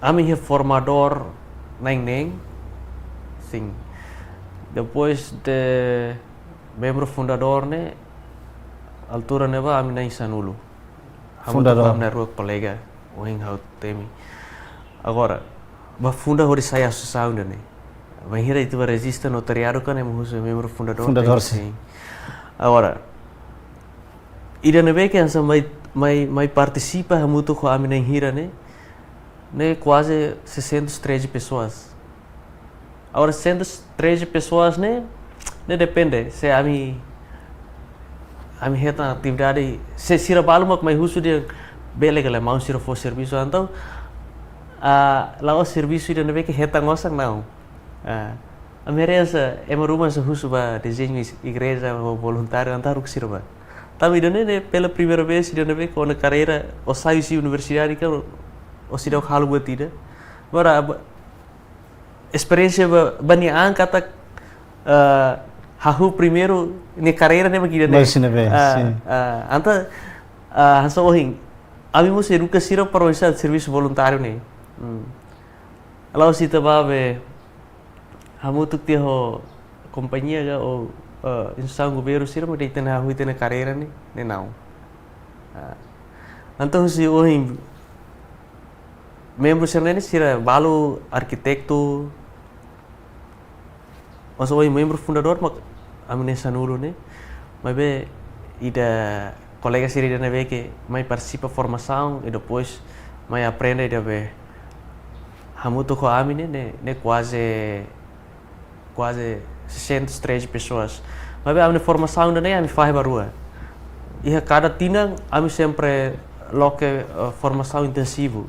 ami iha formadór na'in neen, sin. Depois de membru fundadór ne'e, altura ne'ebá ami na'in sanulu. Hamutuk ho ami-nia rua kolega, ohin ha'u temi. Agora, ba funda hodi sai asosiasaun ida ne'e. Bainhira ita ba rejista notariadu kan ema husu membru fundadór. Fundadór, Sin. Agora, ida ne'ebé ke hanesan mai, mai, mai partisipa hamutuk ho ami na'in hira ne'e, ne'e kuaze seiscentos e treze pessoas. Agora, seiscentos e treze pessoas ne'e, ne'e depende. Se ami, ami hetan atividade, se sira balu mak mai husu dehan bele ka lae maun sira fó servisu entaun, ah, la'ós servisu ida ne'ebé ke hetan osan, não. Ah, ami haree hanesan ema ruma hanesan husu ba dezeñu is-, igreja ou voluntáriu, entaun haruka sira bá. Tanba ida ne'e, ne'e pela primeira vez ida ne'ebé ke ó-nia karreira, ó sai husi universidade kan ó seidauk halo buat ida. Agora, ba, esperiénsia ba, ba nia an katak, eh, hahú primeiru nia karreira ne'e mak ida ne'e. Mais ne'ebé, Ah, sin. Ah, entaun, ah, hanesan ohin, ami mós eduka sira para oinsá servisu voluntáriu ne'e. Hmm. La'ós ita bá be hamutuk tiha ho kompañia ka ou, eh, instituisaun governu sira mak dehan ita-nia hahú ita-nia karreira ne'e, ne'e não. Ah. Entaun, husi ohin membru sira ne'e sira balu arkitektu, hanesan ohin membru fundadór mak ami na'in sanulu ne'e, maibé ida Kolega sira ida ne'ebé ke mai partisipa formasaun i depois mai aprende ida be hamutuk ho ami ne'e, ne'e, ne'e kuaze, kuaze seiscentos e treze pessoas. Maibé ami-nia formasaun ida ne'e ami fahe ba rua. Iha kada tinan ami sempre loke, eh, formasaun intensivu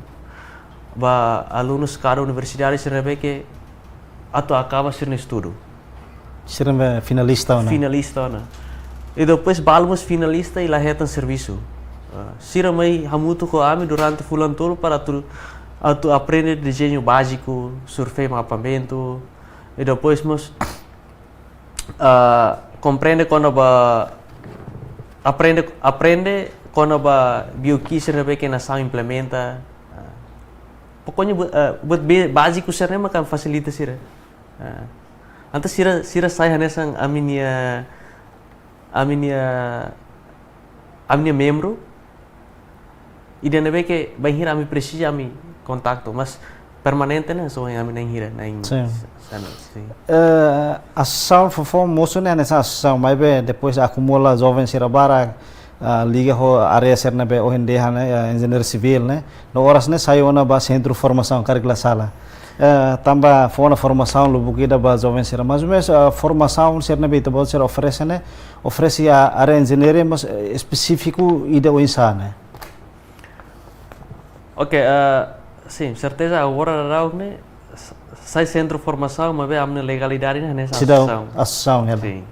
ba alunus kada universidade sira ne'ebé ke atu akaba sira-nia estudu. Sira ne'ebé finalista ona. Finalista ona. I depois balu mós finalista i la hetan servisu. Ah, sira mai hamutuk ho ami durante fulan tolu para atu, atu aprende dezeñu báziku, survei mapeamentu, i depois mós, ah, komprende kona-ba, aprende, aprende kona-ba bioki sira ne'ebé ke nasaun implementa. Ah, pokoknya buat, ah, buat be-, báziku sira ne'e mak ami fasilita sira. Ah. Entaun sira, sira sai hanesan ami-nia, ami-nia, ami-nia membru. Ida ne'ebé ke bainhira ami presiza ami kontaktu, mas permanente ne'e só ami na'in hira, na'in Sin. Sana, sin. Eh, asosiasaun foufoun mosu ne'e hanesan asosiasaun, maibé depois akumula joven sira barak, ah, liga ho área sira ne'ebé ohin dehan ne'e, ah, enjeñeiru sivíl ne'e. No oras ne'e sai ona ba sentru formasaun, karik la sala. Eh, tanba fó ona formasaun lubuk ida ba joven sira. Mais ou menus, ah, formasaun sira ne'ebé ita-boot sira oferese ne'e, oferese iha área enjeñaria, mas, eh, espesífiku ida oinsá ne'e? Ok, eh, sin, serteza agora daudaun ne'e s-, sai sentru formasaun, maibé ami-nia legalidade ne'e hanesan Seidauk asosiasaun. Asosiasaun, ya. Sin.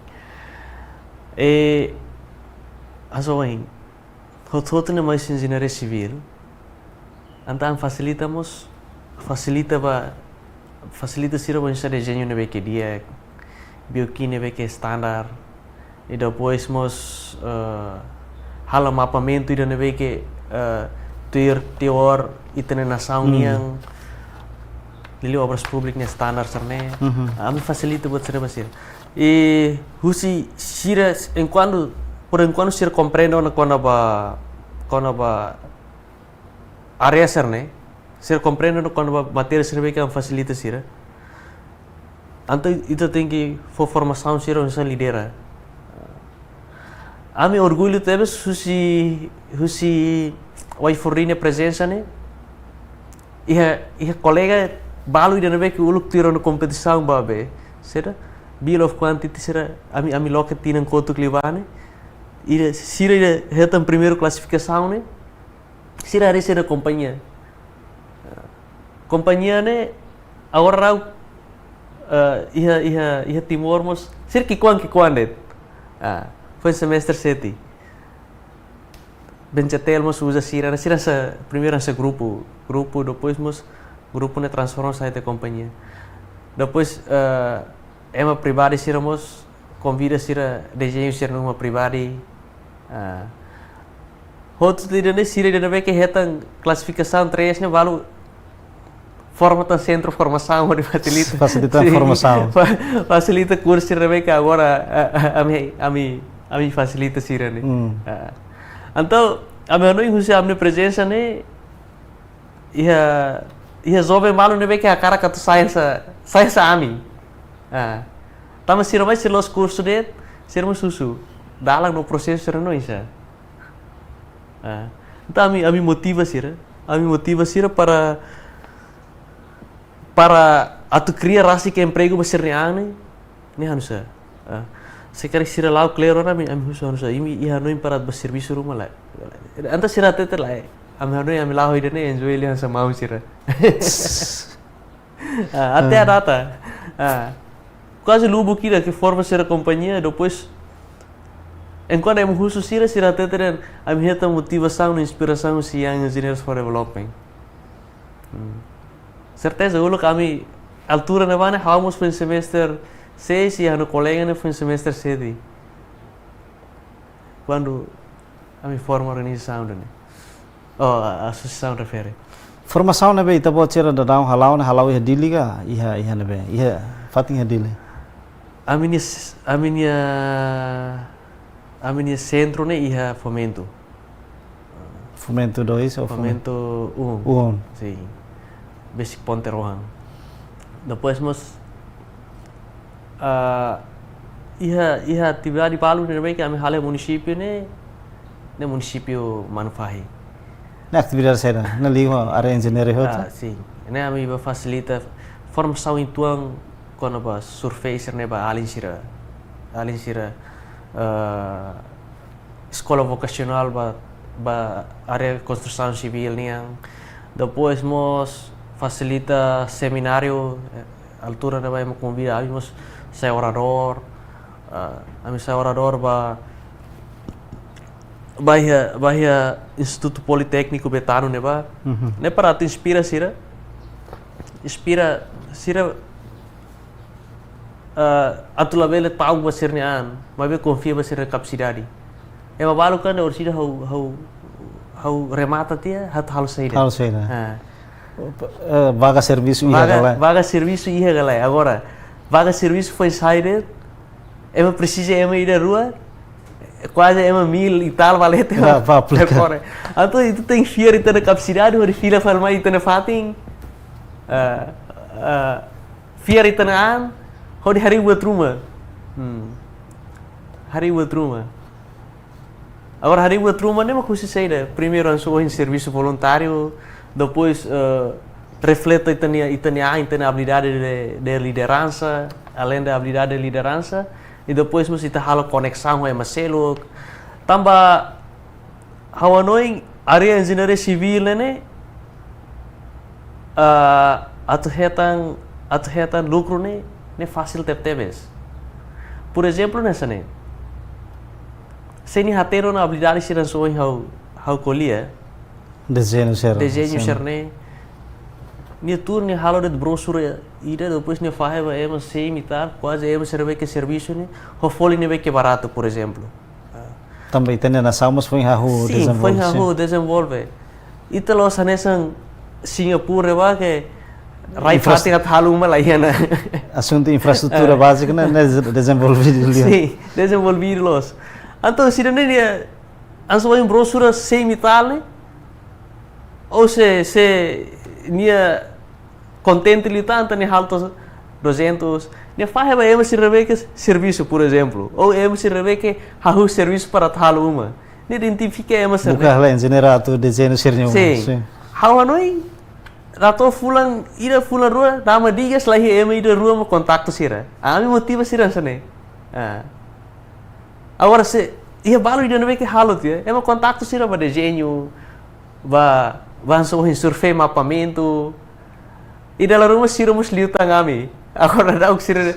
I, hanesan ohin, hotu-hotu ne'e mai husi enjeñaria sivíl. Entaun fasilita mós, fasilita ba, fasilita sira ba oinsá dezeñu ne'ebé ke di'ak, bioki ne'ebé ke standar, i depois mós, eh, halo mapeamentu ida ne'ebé ke, eh, tuir teoria ita-nia nasaun Hmm. nian, liuliu obras públikas nia standar sira ne'e. Mhm. Ami fasilita buat sira ba sira. I husi sira, enkuantu, por enkuantu sira komprende ona kona-ba, kona-ba área sira ne'e, sira komprende ona kona-ba matéria sira ne'ebé ke ami fasilita sira. Entaun ita tenke fó formasaun sira oinsá lidera. Ami orgullu tebes husi, husi Y four D nia prezensa ne'e. Iha, iha kolega balu ida ne'ebé ke uluk tuir ona kompetisaun ba be. Sira, Bill of Quantity sira, ami, ami loke tinan kotuk liubá ne'e. Ida, sira ida hetan primeiru klasifikasaun ne'e. Sira harii sira-nia kompañia. Kompañia ne'e agora daudaun, eh, iha, iha, iha Timor mós, sira ki'ikoan, ki'ikoan de'it. Ah, foin semestre sete. Bencetel mós uza sira, sira hanesan, primeiru hanesan grupu, grupu, depois mós grupu ne'e transforma sai to'o kompañia. Depois, eh, ema pribadi sira mós konvida sira dezeñu sira-nia uma pribadi. Ah. Hotu ida ne'e sira ida ne'ebé ke hetan klasifikasaun três ne'e balu forma tan sentru formasaun hodi fasilita. Fasilita Sin. formasaun. Fa-, fasilita kursu sira ne'ebé ke agora, ah, ah, ami, ami, ami fasilita sira ne'e. Hmm. Ah. Entaun, ami hanoin husi ami-nia prezensa ne'e, iha, iha joven balu ne'ebé ke hakarak atu sai hanesan, sai hanesan ami. Ah. Tanba sira mai sira la'ós kursu de'it, sira mós husu dalan no prosesu sira-ne'e oinsá. Ah. Entaun ami, ami motiva sira, ami motiva sira para, para atu kria rasik empregu ba sira-nia an ne'e, ne'e hanesan. Ah. Se karik sira la'o kleur ona ami, ami husu hanesan, imi iha hanoin para ba servisu ruma lae? Entaun sira hatete lae, ami hanoin ami la'o ida ne'e enjoy liu hanesan maun sira. Ah, até a Ah. data. Ah. Kuaze lubuk ida ke forma sira kompañia, depois, enkuantu ami husu sira, sira hatete dehan, ami hetan motivasaun no inspirasaun husi Young Engineers for Development. Hmm. Serteza, uluk ami altura ne'ebá ne'e, ha'u mós foin semestre seis i ha'u-nia kolega ne'e foin semestre sete. Kuandu ami forma organizasaun ne'e. Oh, a-, asosiasaun refere. Formasaun ne'ebé ita-boot sira daudaun hala'o ne'e, hala'o iha Dili ka, iha, iha ne'ebé, iha fatin iha Dili? Ami-nia s-, ami-nia, ami-nia sentru ne'e iha Fomento. Fomento dois ou Fomento? Fomento um. Um. Sin. Besik ponte rohan. Depois mós, ah, iha, iha atividade balu ne'ebé ke ami halo iha munisípiu ne'e, ne'e munisípiu Manufahi. Ne'e atividade saida? Ne'e liga ho área enjeñaria hotu? Ah, sin. Ne'e ami bá fasilita formasaun uitoan kona-ba survey sira-ne'e ba alin sira. Alin sira, eh, eskola vokasionál ba, ba área konstrusaun sivíl nian. Depois mós fasilita semináriu, eh, altura ne'ebá ema konvida ami mós sai oradór. Ah, ami sai oradór ba, ba iha, ba iha Institutu Politékniku Betano ne'ebá. Mhm. Ne'e para atu inspira sira. Inspira sira, ah, atu labele ta'uk ba sira-nia an, maibé konfia ba sira-nia kapasidade. Ema balu kan orsida ha'u, ha'u, ha'u remata tiha, ha'u halo saida. Halo saida. Ah. Eh, vaga servisu iha Vaga, ka lae? Vaga servisu iha ka lae. Agora, vaga servisu foin sai de'it, ema presiza ema ida rua, kuaze ema mil e tal ba leten. Ba, ba aplika. Agora, entaun ita tenke fiar ita-nia kapasidade, hodi fila fali mai ita-nia fatin. Ah, ah, fiar ita-nia an, hodi harii buat ruma. Hmm. Harii buat ruma. Agora, harii buat ruma ne'e mak husi saida. Primeiru, hanesan ohin servisu voluntáriu, depois, eh, reflete ita-nia, ita-nia an, ita-nia abilidade de, de lideransa, além da abilidade de lideransa, i depois mós ita halo koneksaun ho ema seluk. Tanba ha'u hanoin área enjeñaria sivíl ne'e, ah, atu hetan, atu hetan lukru ne'e, ne'e fasil tebetebes. Por ezemplu, hanesan ne'e. Se nia hatene ona abilidade sira hanesan ohin ha'u, ha'u ko'alia. Dezeñu sira. Dezeñu Sin. sira-ne'e. Nia tuur nia halo de'it brosura ida, depois nia fahe ba ema semi tal, kuaze ema sira ne'ebé ke servisu ne'e, ho folin ne'ebé ke baratu, por ezemplu. Tanba ita-nia nasaun mós foin hahú Sin, dezenvolve, foin sin. Hahú dezenvolve. Ita la'ós hanesan Singapura ne'ebá ke rai Infras- fatin atu halo uma la iha ona. Asuntu infraestrutura Eh. bázika ne'e, ne'e dezenvolvidu liu. Sin, dezenvolvidu loos. Entaun, sira-ne'e nia, hanesan ohin brosura semi tal ne'e, ou se, se nia kontente liután, entaun nia halo to'o duzentus, nia fahe ba ema sira ne'ebé ke servisu, por ezemplu, ou ema sira ne'ebé ke hahú servisu para atu halo uma. Nia identifika ema sira-ne'e. Buka hela enjeñeiru atu dezeñu sira-nia uma. Sin. Sin. Ha'u hanoin, la to'o fulan, ida fulan rua, dama digas la iha ema ida rua mak kontaktu sira. Ami motiva sira hanesan ne'e. Ah. Agora se, iha balu ida ne'ebé ke halo tiha, ema kontaktu sira ba dezeñu, ba, ba hanesan ohin survey mapamentu. I dala ruma sira mós liután ami. Agora daudaun sira,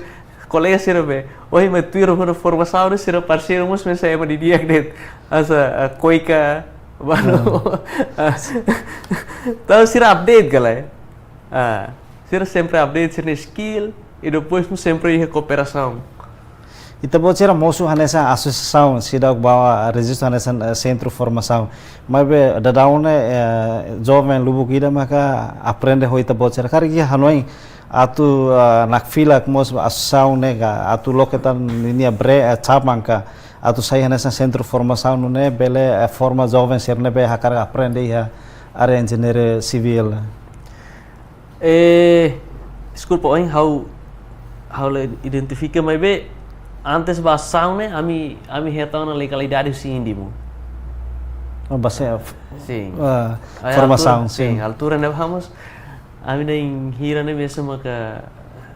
kolega sira be. Ohin mai tuir ha'u-nia formasaun ne'e sira parseiru mós hanesan ema didi'ak de'it. Hanesan, ah, koika, balu. Ah. Entaun sira update ka lae. Ah, sira sempre update sira-nia skill. I depois mós sempre iha kooperasaun. Ita-boot sira mosu hanesan asosiasaun, seidauk ba rejistu hanesan, eh, sentru formasaun. Maibé daudaun ne'e, eh, joven lubuk ida maka aprende ho ita-boot sira. Karik iha hanoin atu, eh, nakfilak mós asosiasaun ne'e ka, atu loke tan ninia bre, eh, cabang ka, atu sai hanesan sentru formasaun nune'e bele, eh, forma joven sira ne'ebé hakarak aprende iha área enjeñaria sivíl. Eh, deskulpa, ohin ha'u, ha'u la identifika, maibé antes ba asosiasaun ne'e, ami, ami hetan ona legalidade husi INDMU. Oh, ba se, Sin. Ah, Ai, formasaun, altura, sin. Sin, altura ne'ebá mós, ami na'in hira ne'e mesak maka,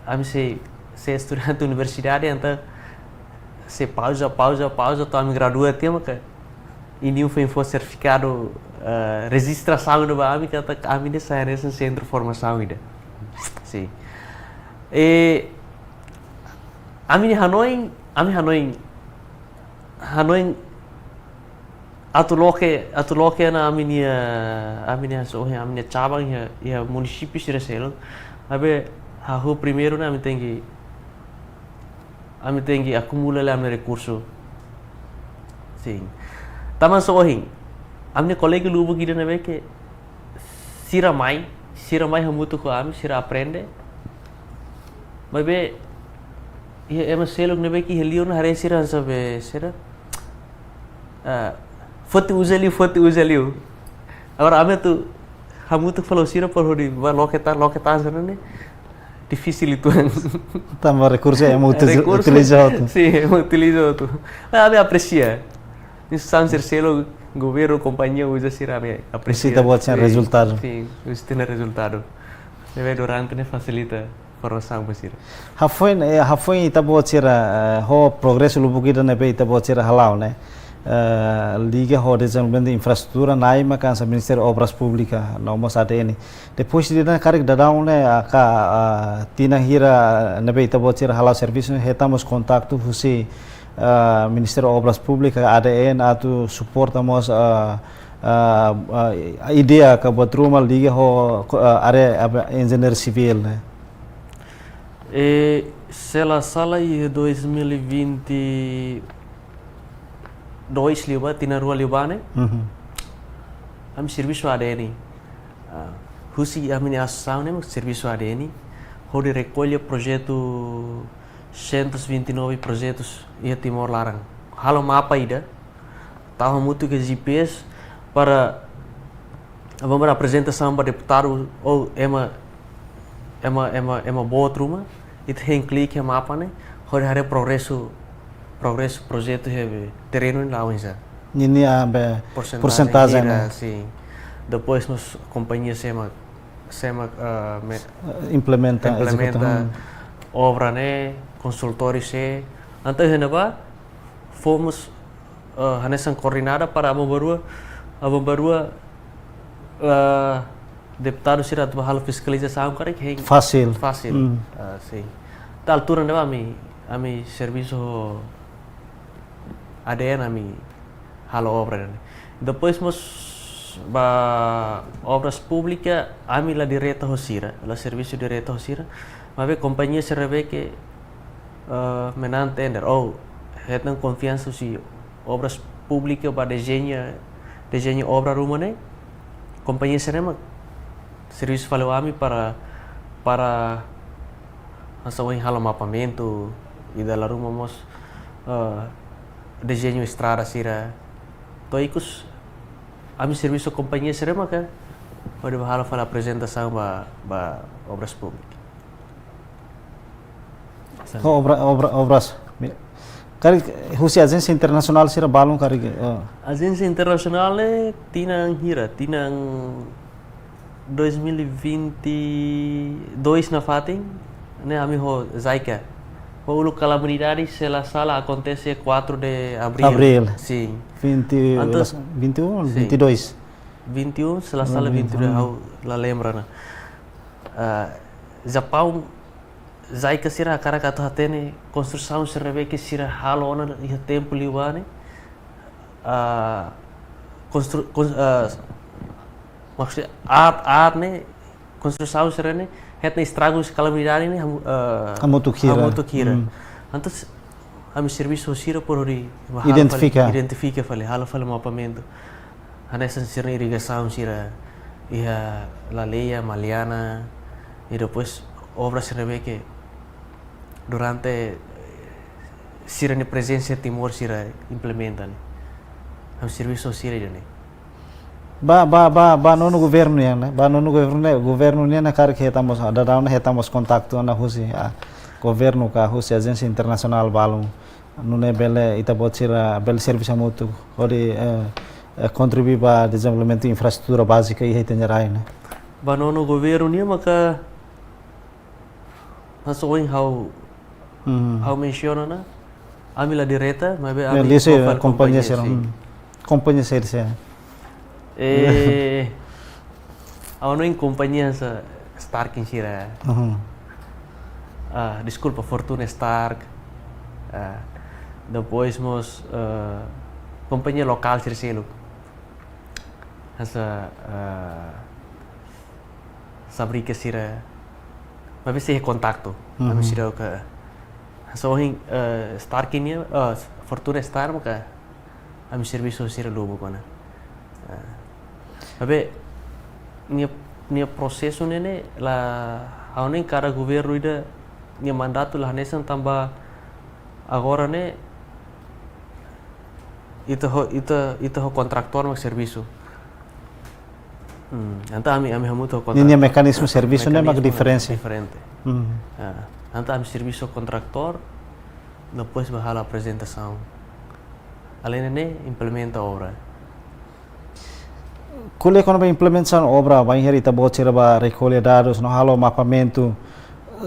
ami sei, sei estudante universidade, entaun sei pauza, pauza, pauza, to'o ami gradua tiha maka INDMU foin fó sertifikadu, eh, rejistrasaun ida ba ami, katak ami ne'e sai hanesan sentru formasaun ida. Sin. I ami-nia hanoin, ami hanoin, hanoin atu loke, atu loke ona ami-nia, ami-nia hanesan ohin, ami-nia cabang iha, iha munisípiu sira seluk. Maibé hahú primeiru ne'e ami tenke, ami tenke akumula hela ami-nia rekursu. Sin. Tanba hanesan ohin, ami-nia kolega lubuk ida ne'ebé ke sira mai, sira mai hamutuk ho ami, sira aprende. Maibé iha ema seluk ne'ebé ke iha liur ne'e haree sira hanesan be sira, ah, foti uza liu, foti uza liu. Agora ami atu hamutuk fali ho sira para hodi ba loke tan, loke tan hanesan ne'e difisil uitoan. Tanba rekursu ema util-, Rekursu, utiliza hotu. Sin, ema utiliza hotu. Maibé ami apresia. Instituisaun sira seluk, Governu, kompañia uza sira, ami apresia. Ita-boot sira-nia rezultadu. Sin, husi ita-nia rezultadu. Ne'ebé durante ne'e fasilita formasaun ba sira. Hafoin, eh, hafoin ita-boot sira, eh, ho progresu lubuk ida ne'ebé ita-boot sira hala'o ne'e. Eh, liga ho dezenvolvimentu infraestrutura, Naima hanesan Ministériu Obras Públikas, no mós A D N. Depois de ne'e karik daudaun ne'e, ah, ka, ah, tinan hira ne'ebé ita-boot sira hala'o servisu ne'e, hetan mós kontaktu husi, ah, Ministériu Obras Públikas, A D N, atu suporta mós, ah, ah, ah, ideia ka buat ruma liga ho, ah, área, ah, enjeñeiru sivíl ne'e. Eh, se la sala iha dois mil e vinte e dois liubá, tinan rua liubá ne'e. Mhm. Ami servisu A D N. Ah, husi ami-nia asosiasaun ne'e servisu A D N, hodi rekolla projetu cento e vinte e nove projetus iha Timor laran. Halo mapa ida, tau hamutuk ho G P S para, vamos, aprezenta ba deputadu ou ema, ema, ema, ema boot ruma, ita hein klik iha mapa ne'e, hodi haree progresu, progresu projetu iha terrenu ne'e la'o oinsá. Ninia, ah, be, porcentagem, porcentagem hira, ne'e? Sin. Depois mós kompañia sé mak, sé mak, ah, me-, implementa, implementa ezekuta, hmm, obra ne'e, konsultór sé. Entaun iha ne'ebá, fomos, ah, hanesan koordenada para aban-bainrua, aban-bainrua, ah, deputadu sira atu bá halo fiskalizasaun karik hein. Fasil. Fasil. Hmm. Ah, sin. Entaun altura ne'ebá ami, ami servisu A D N, ami halo obra ne'e. Depois mós ba Obras Públikas, ami la direta ho sira, la servisu direta ho sira. Maibé kompañia sira ne'ebé ke, eh, menán tender, ou hetan konfiansa husi Obras Públikas ba dezeña, dezeña obra ruma ne'e, kompañia sira ne'e mak servisu fali ho ami para, para hanesan ohin halo mapamentu, i dala ruma mós, eh, dezeñu estrada sira. To'o ikus, ami servisu kompañia sira maka, hodi bá halo fali aprezentasaun ba, ba Obras Públikas. Ho obra, obra, obras. Mi-, karik husi ajénsia internasionál sira balun karik, eh. Ajénsia internasionál ne'e tinan hira, tinan dois mil e vinte e dois nafatin, ne'e ami ho JICA. Ho uluk kalamidade, se la sala, akontese quatro de abril. Abril. Sin. Vinte, entaun, vinte e um, sin, vinte e dois? Vinte e um, se la sala, vinte e dois, vinte e um. Ha'u la lembra ona. Ah, Japaun, JICA sira hakarak atu hatene konstrusaun sira ne'ebé ke sira halo ona iha tempu liubá ne'e. Ah, konstru-, kons-, ah, maksudnya aat, aat ne'e, konstrusaun sira ne'e, hetan estragu husi kalamidade ne'e, hamu-, eh, hamutuk hira. Hamutuk hira. Hmm. Entaun, ami servisu ho sira para hodi identifika. Halo fali, identifika fali, halo fali mapamentu. Hanesan sira-nia irrigasaun sira iha Laleia, Maliana, i depois obra sira ne'ebé ke durante, eh, sira-nia prezensa Timor sira implementa ne'e. Ami servisu ho sira ida-ne'e. Ba, ba, ba, ba nonu governu nian, ne'e? Ba nonu governu nian, governu nian ne'e karik hetan mós, daudaun ne'e hetan mós kontaktu ona husi, ah, governu ka husi ajénsia internasionál balun. Nune'e bele ita-boot sira bele servisu hamutuk hodi, eh, eh, kontribui ba dezenvolvimentu infraestrutura bázika iha ita-nia rai ne'e. Ba nonu governu nian maka hanesan ohin ha'u, hmm, ha'u mensiona ona, ami la direta, maibé ami, ya, liuhusi kompañia, kompañia sira, sin. Hmm. Kompañia sira, sin. Eh, ha'u hanoin kompañia hanesan Starkinn sira. Mhm. Ah, deskulpa, Fortuna Stark. Ah, depois mós, eh, kompañia lokál sira seluk. Hanesan, eh, Sabrika sira. Maibé sei kontaktu. Mhm. Ami sira ka. Hanesan ohin, eh, Starkinn nian, eh, Fortuna Stark maka ami servisu sira lubuk ona. Ah. Maibé nia, nia prosesu ne'e ne'e la, ha'u hanoin kada governu ida nia mandatu la hanesan, tanba agora ne'e ita ho, ita, ita ho kontraktór mak servisu. Hmm, entaun ami, ami hamutuk ho kontraktór. Ninia mekanizmu servisu ne'e mak, mekanizmu diferente. Diferente. Hmm. Ah, entaun ami servisu ho kontraktór, depois bá halo aprezentasaun. Além de ne'e, implementa obra. Ko'alia kona-ba implementasaun obra, bainhira ita-boot sira bá rekolla dadus no halo mapamentu,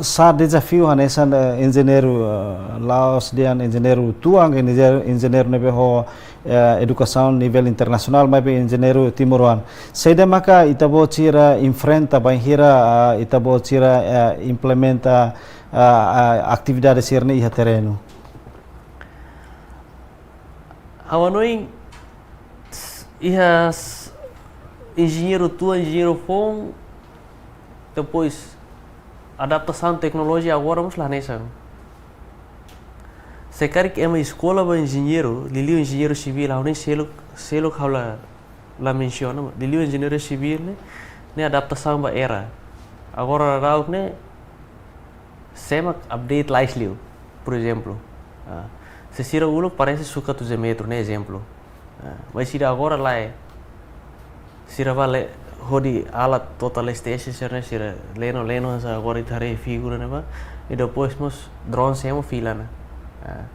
sá dezafiu hanesan, eh, enjeñeiru, eh, la'ós dehan enjeñeiru tuan, enjeñeiru, enjeñeiru ne'ebé ho, eh, edukasaun nivel internasionál, maibé enjeñeiru timoroan. Saida maka ita-boot sira enfrenta bainhira, eh, ita-boot sira, eh, implementa, eh, eh, atividade sira-ne'e iha terrenu? Ha'u hanoin iha s-, enjeñeiru tuan, enjeñeiru foun, depois adaptasaun teknolojia agora mós la hanesan. Se karik ema eskola ba enjeñeiru, liuliu enjeñeiru sivíl, ha'u hanoin seluk, seluk ha'u la, la mensiona, liuliu enjeñeiru sivíl ne'e, ne'e adaptasaun ba era. Agora daudaun ne'e, sé mak update lais liu, por ezemplu. Ah, se sira uluk parese sukat tujuh metru, ne'e ezemplu. Ah, maibé sira agora lae, sira bá le, hodi alat total station sira-ne'e, sira leno, leno, hanesan agora ita haree figura ne'ebá, i depois mós drone sé mak fila ona. Ah.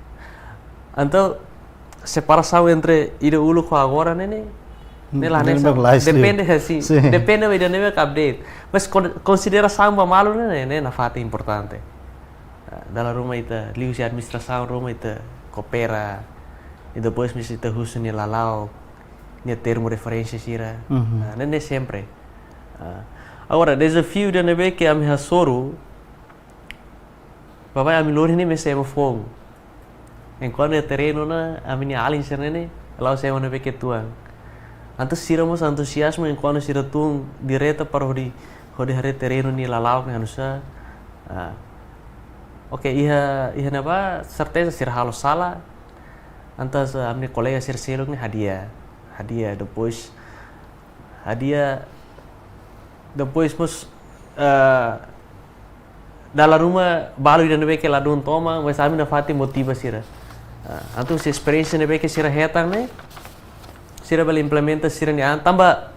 Entaun, separasaun entre ida uluk ho agora ne'e, ne'e, ne'e la hanesan. Ne'e mak lais liu. Depende, eh, sin. Sin. Depende ba ida-ne'ebé ke update. Mas kon-, konsiderasaun ba malu ne'e, ne'e, ne'e nafatin importante. Ah, dala ruma ita, liuhusi administrasaun ruma ita koopera, i depois mós ita husu nia lala'ok, nia termu referénsia sira. Mhm. Ah, ne'e, ne'e sempre. Ah, agora, dezafiu ida-ne'ebé ke ami hasoru, baibain ami lori ne'e mós ema foun. Enkuantu iha terrenu ne'e, ami-nia alin sira-ne'e, la'ós ema ne'ebé ke tuan. Entaun sira mós antuziazmu enkuantu sira tun direta para hodi, hodi haree terrenu nia lala'ok ne'e oinsá. Ah. Oke, iha, iha ne'ebá, serteza sira halo sala. Entaun ami-nia kolega sira seluk ne'e hadi'a. Hadi'a, depois hadi'a, depois mós, eh, dala ruma balu ida-ne'ebé ke ladún tomak, mas ami nafatin motiva sira. Eh, entaun husi esperiénsia ne'ebé ke sira hetan ne'e, sira bele implementa sira-nia an. Tanba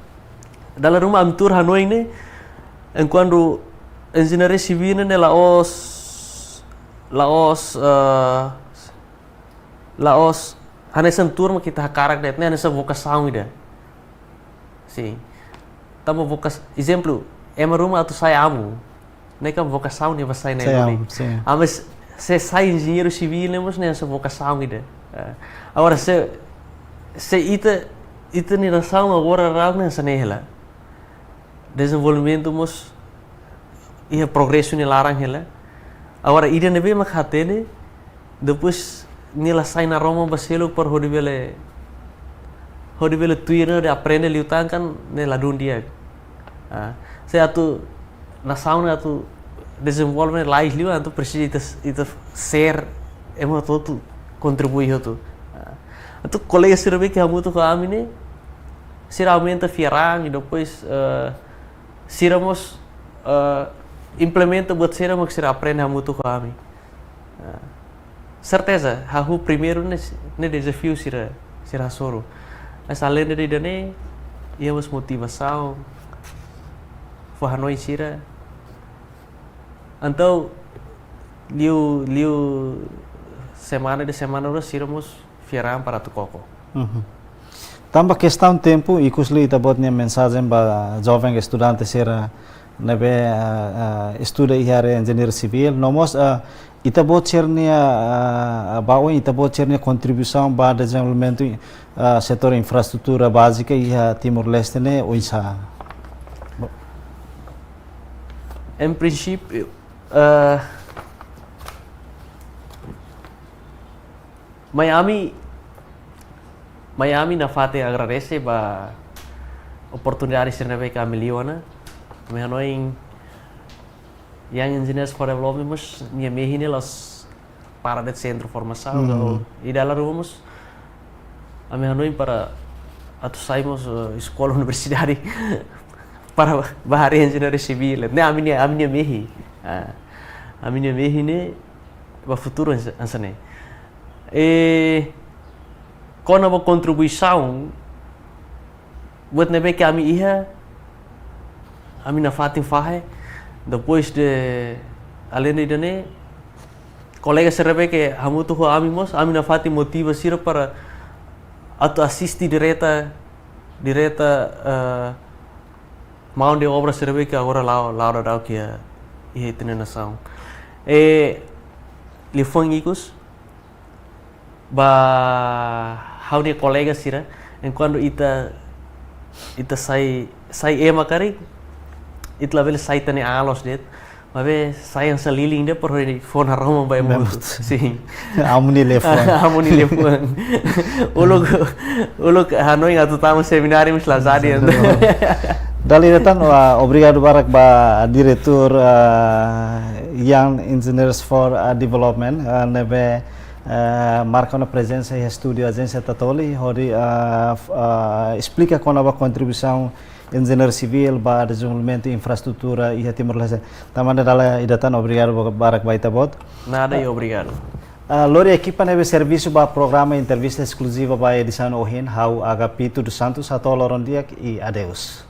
dala ruma ami tuur hanoin ne'e, enkuantu enjeñaria sivíl ne'e la'ós, la'ós, eh, la'ós hanesan tuur mak ita hakarak de'it, ne'e hanesan vokasaun ida. Sin. Tanba vokas-, ezemplu, ema ruma atu sai amu. Ne'e kan vokasaun nia bá sai ne'e. Sai duni. Amu, sin. Ah, mas se sai enjeñeiru sivíl ne'e mós ne'e hanesan vokasaun ida. Eh, agora se, se ita, ita-nia nasaun agora daudaun ne'e hanesan ne'e hela. Dezenvolvimentu mós iha progresu nia laran hela. Agora ida ne'ebé mak hatene, depois nia la sai naroman ba seluk para hodi bele, hodi bele tuir no hodi aprende liután kan ne'e ladún di'ak. Ah, se atu nasaun ne'e atu dezenvolve lais liu, entaun presiza ita, ita ser ema hotu-hotu kontribui hotu. Ah, entaun kolega sira ne'ebé ke hamutuk ho ami ne'e, sira aumenta fiar-an, i depois, eh, sira mós, eh, implementa buat sira mak sira aprende hamutuk ho ami. Eh, serteza, hahú primeiru ne'e, ne'e dezafiu sira, sira hasoru. Mas alende ida-ne'e, iha mós motivasaun, fó hanoin sira. Entaun, liu, liu semana de'it semana rua sira mós fiar-an para atu koko. Mhm. Tanba kestaun tempu, ikus liu ita-boot nia mensajen ba joven estudante sira ne'ebé, ah, ah, estuda iha área enjeñaria sivíl, no mós, ah, ita-boot sira-nia, ah, ba oin ita-boot sira-nia kontribuisaun ba dezenvolvimentu, ah, setór infraestrutura bázika iha Timor-Leste ne'e oinsá? Em princípio, eh, mai ami, mai ami nafatin agradese ba oportunidade sira ne'ebé ke ami liu ona. Ami hanoin Young Engineers for Development mós nia mehi ne'e la'ós para de'it sentru formasaun, hmm, ka, i dala ruma mós ami hanoin para atu sai mós, eh, eskola universidade para bá haree enjeñaria sivíl. Ne'e ami-nia, ami-nia mehi. Ah, ami-nia mehi ne'e ba futuru hanesan, hanesan ne'e. I kona-ba kontribuisaun, buat ne'ebé ke ami iha, ami nafatin fahe, depois de, alende ida-ne'e, kolega sira ne'ebé ke hamutuk ho ami mós, ami nafatin motiva sira para atu asiste direta direta, eh, mão de obra sira be ke agora la'o, la'o daudauk iha, iha ita-nia nasaun. E liafuan ikus ba ha'u-nia kolega sira, enkuantu ita, ita sai, sai ema karik, ita labele sai tan ne'e alos de'it, maibé sai hanesan lilin de'it para hodi fó naroman ba ema hotu. Memang. Sin. Amu nia liafuan. Amu nia liafuan. Uluk, uluk hanoin atu tama semináriu mós la jadi. Dala ida tan, ah, obrigadu barak ba diretór, ah, Young Engineers for, ah, Development, ah, ne'ebé, ah, marka ona prezensa iha estúdiu Ajénsia Tatoli, hodi, ah, f-, ah, esplika kona-ba kontribuisaun enjeñeiru sivíl ba dezenvolvimentu infraestrutura iha Timor-Leste. Tan ne'e, dala ida tan obrigadu ba-, barak ba ita-boot. Nada i obrigadu. Ah, lori ekipa ne'ebé servisu ba programa entrevista eskluziva ba edisaun ohin, ha'u Agapito dos Santos, hato'o loron di'ak i adeus.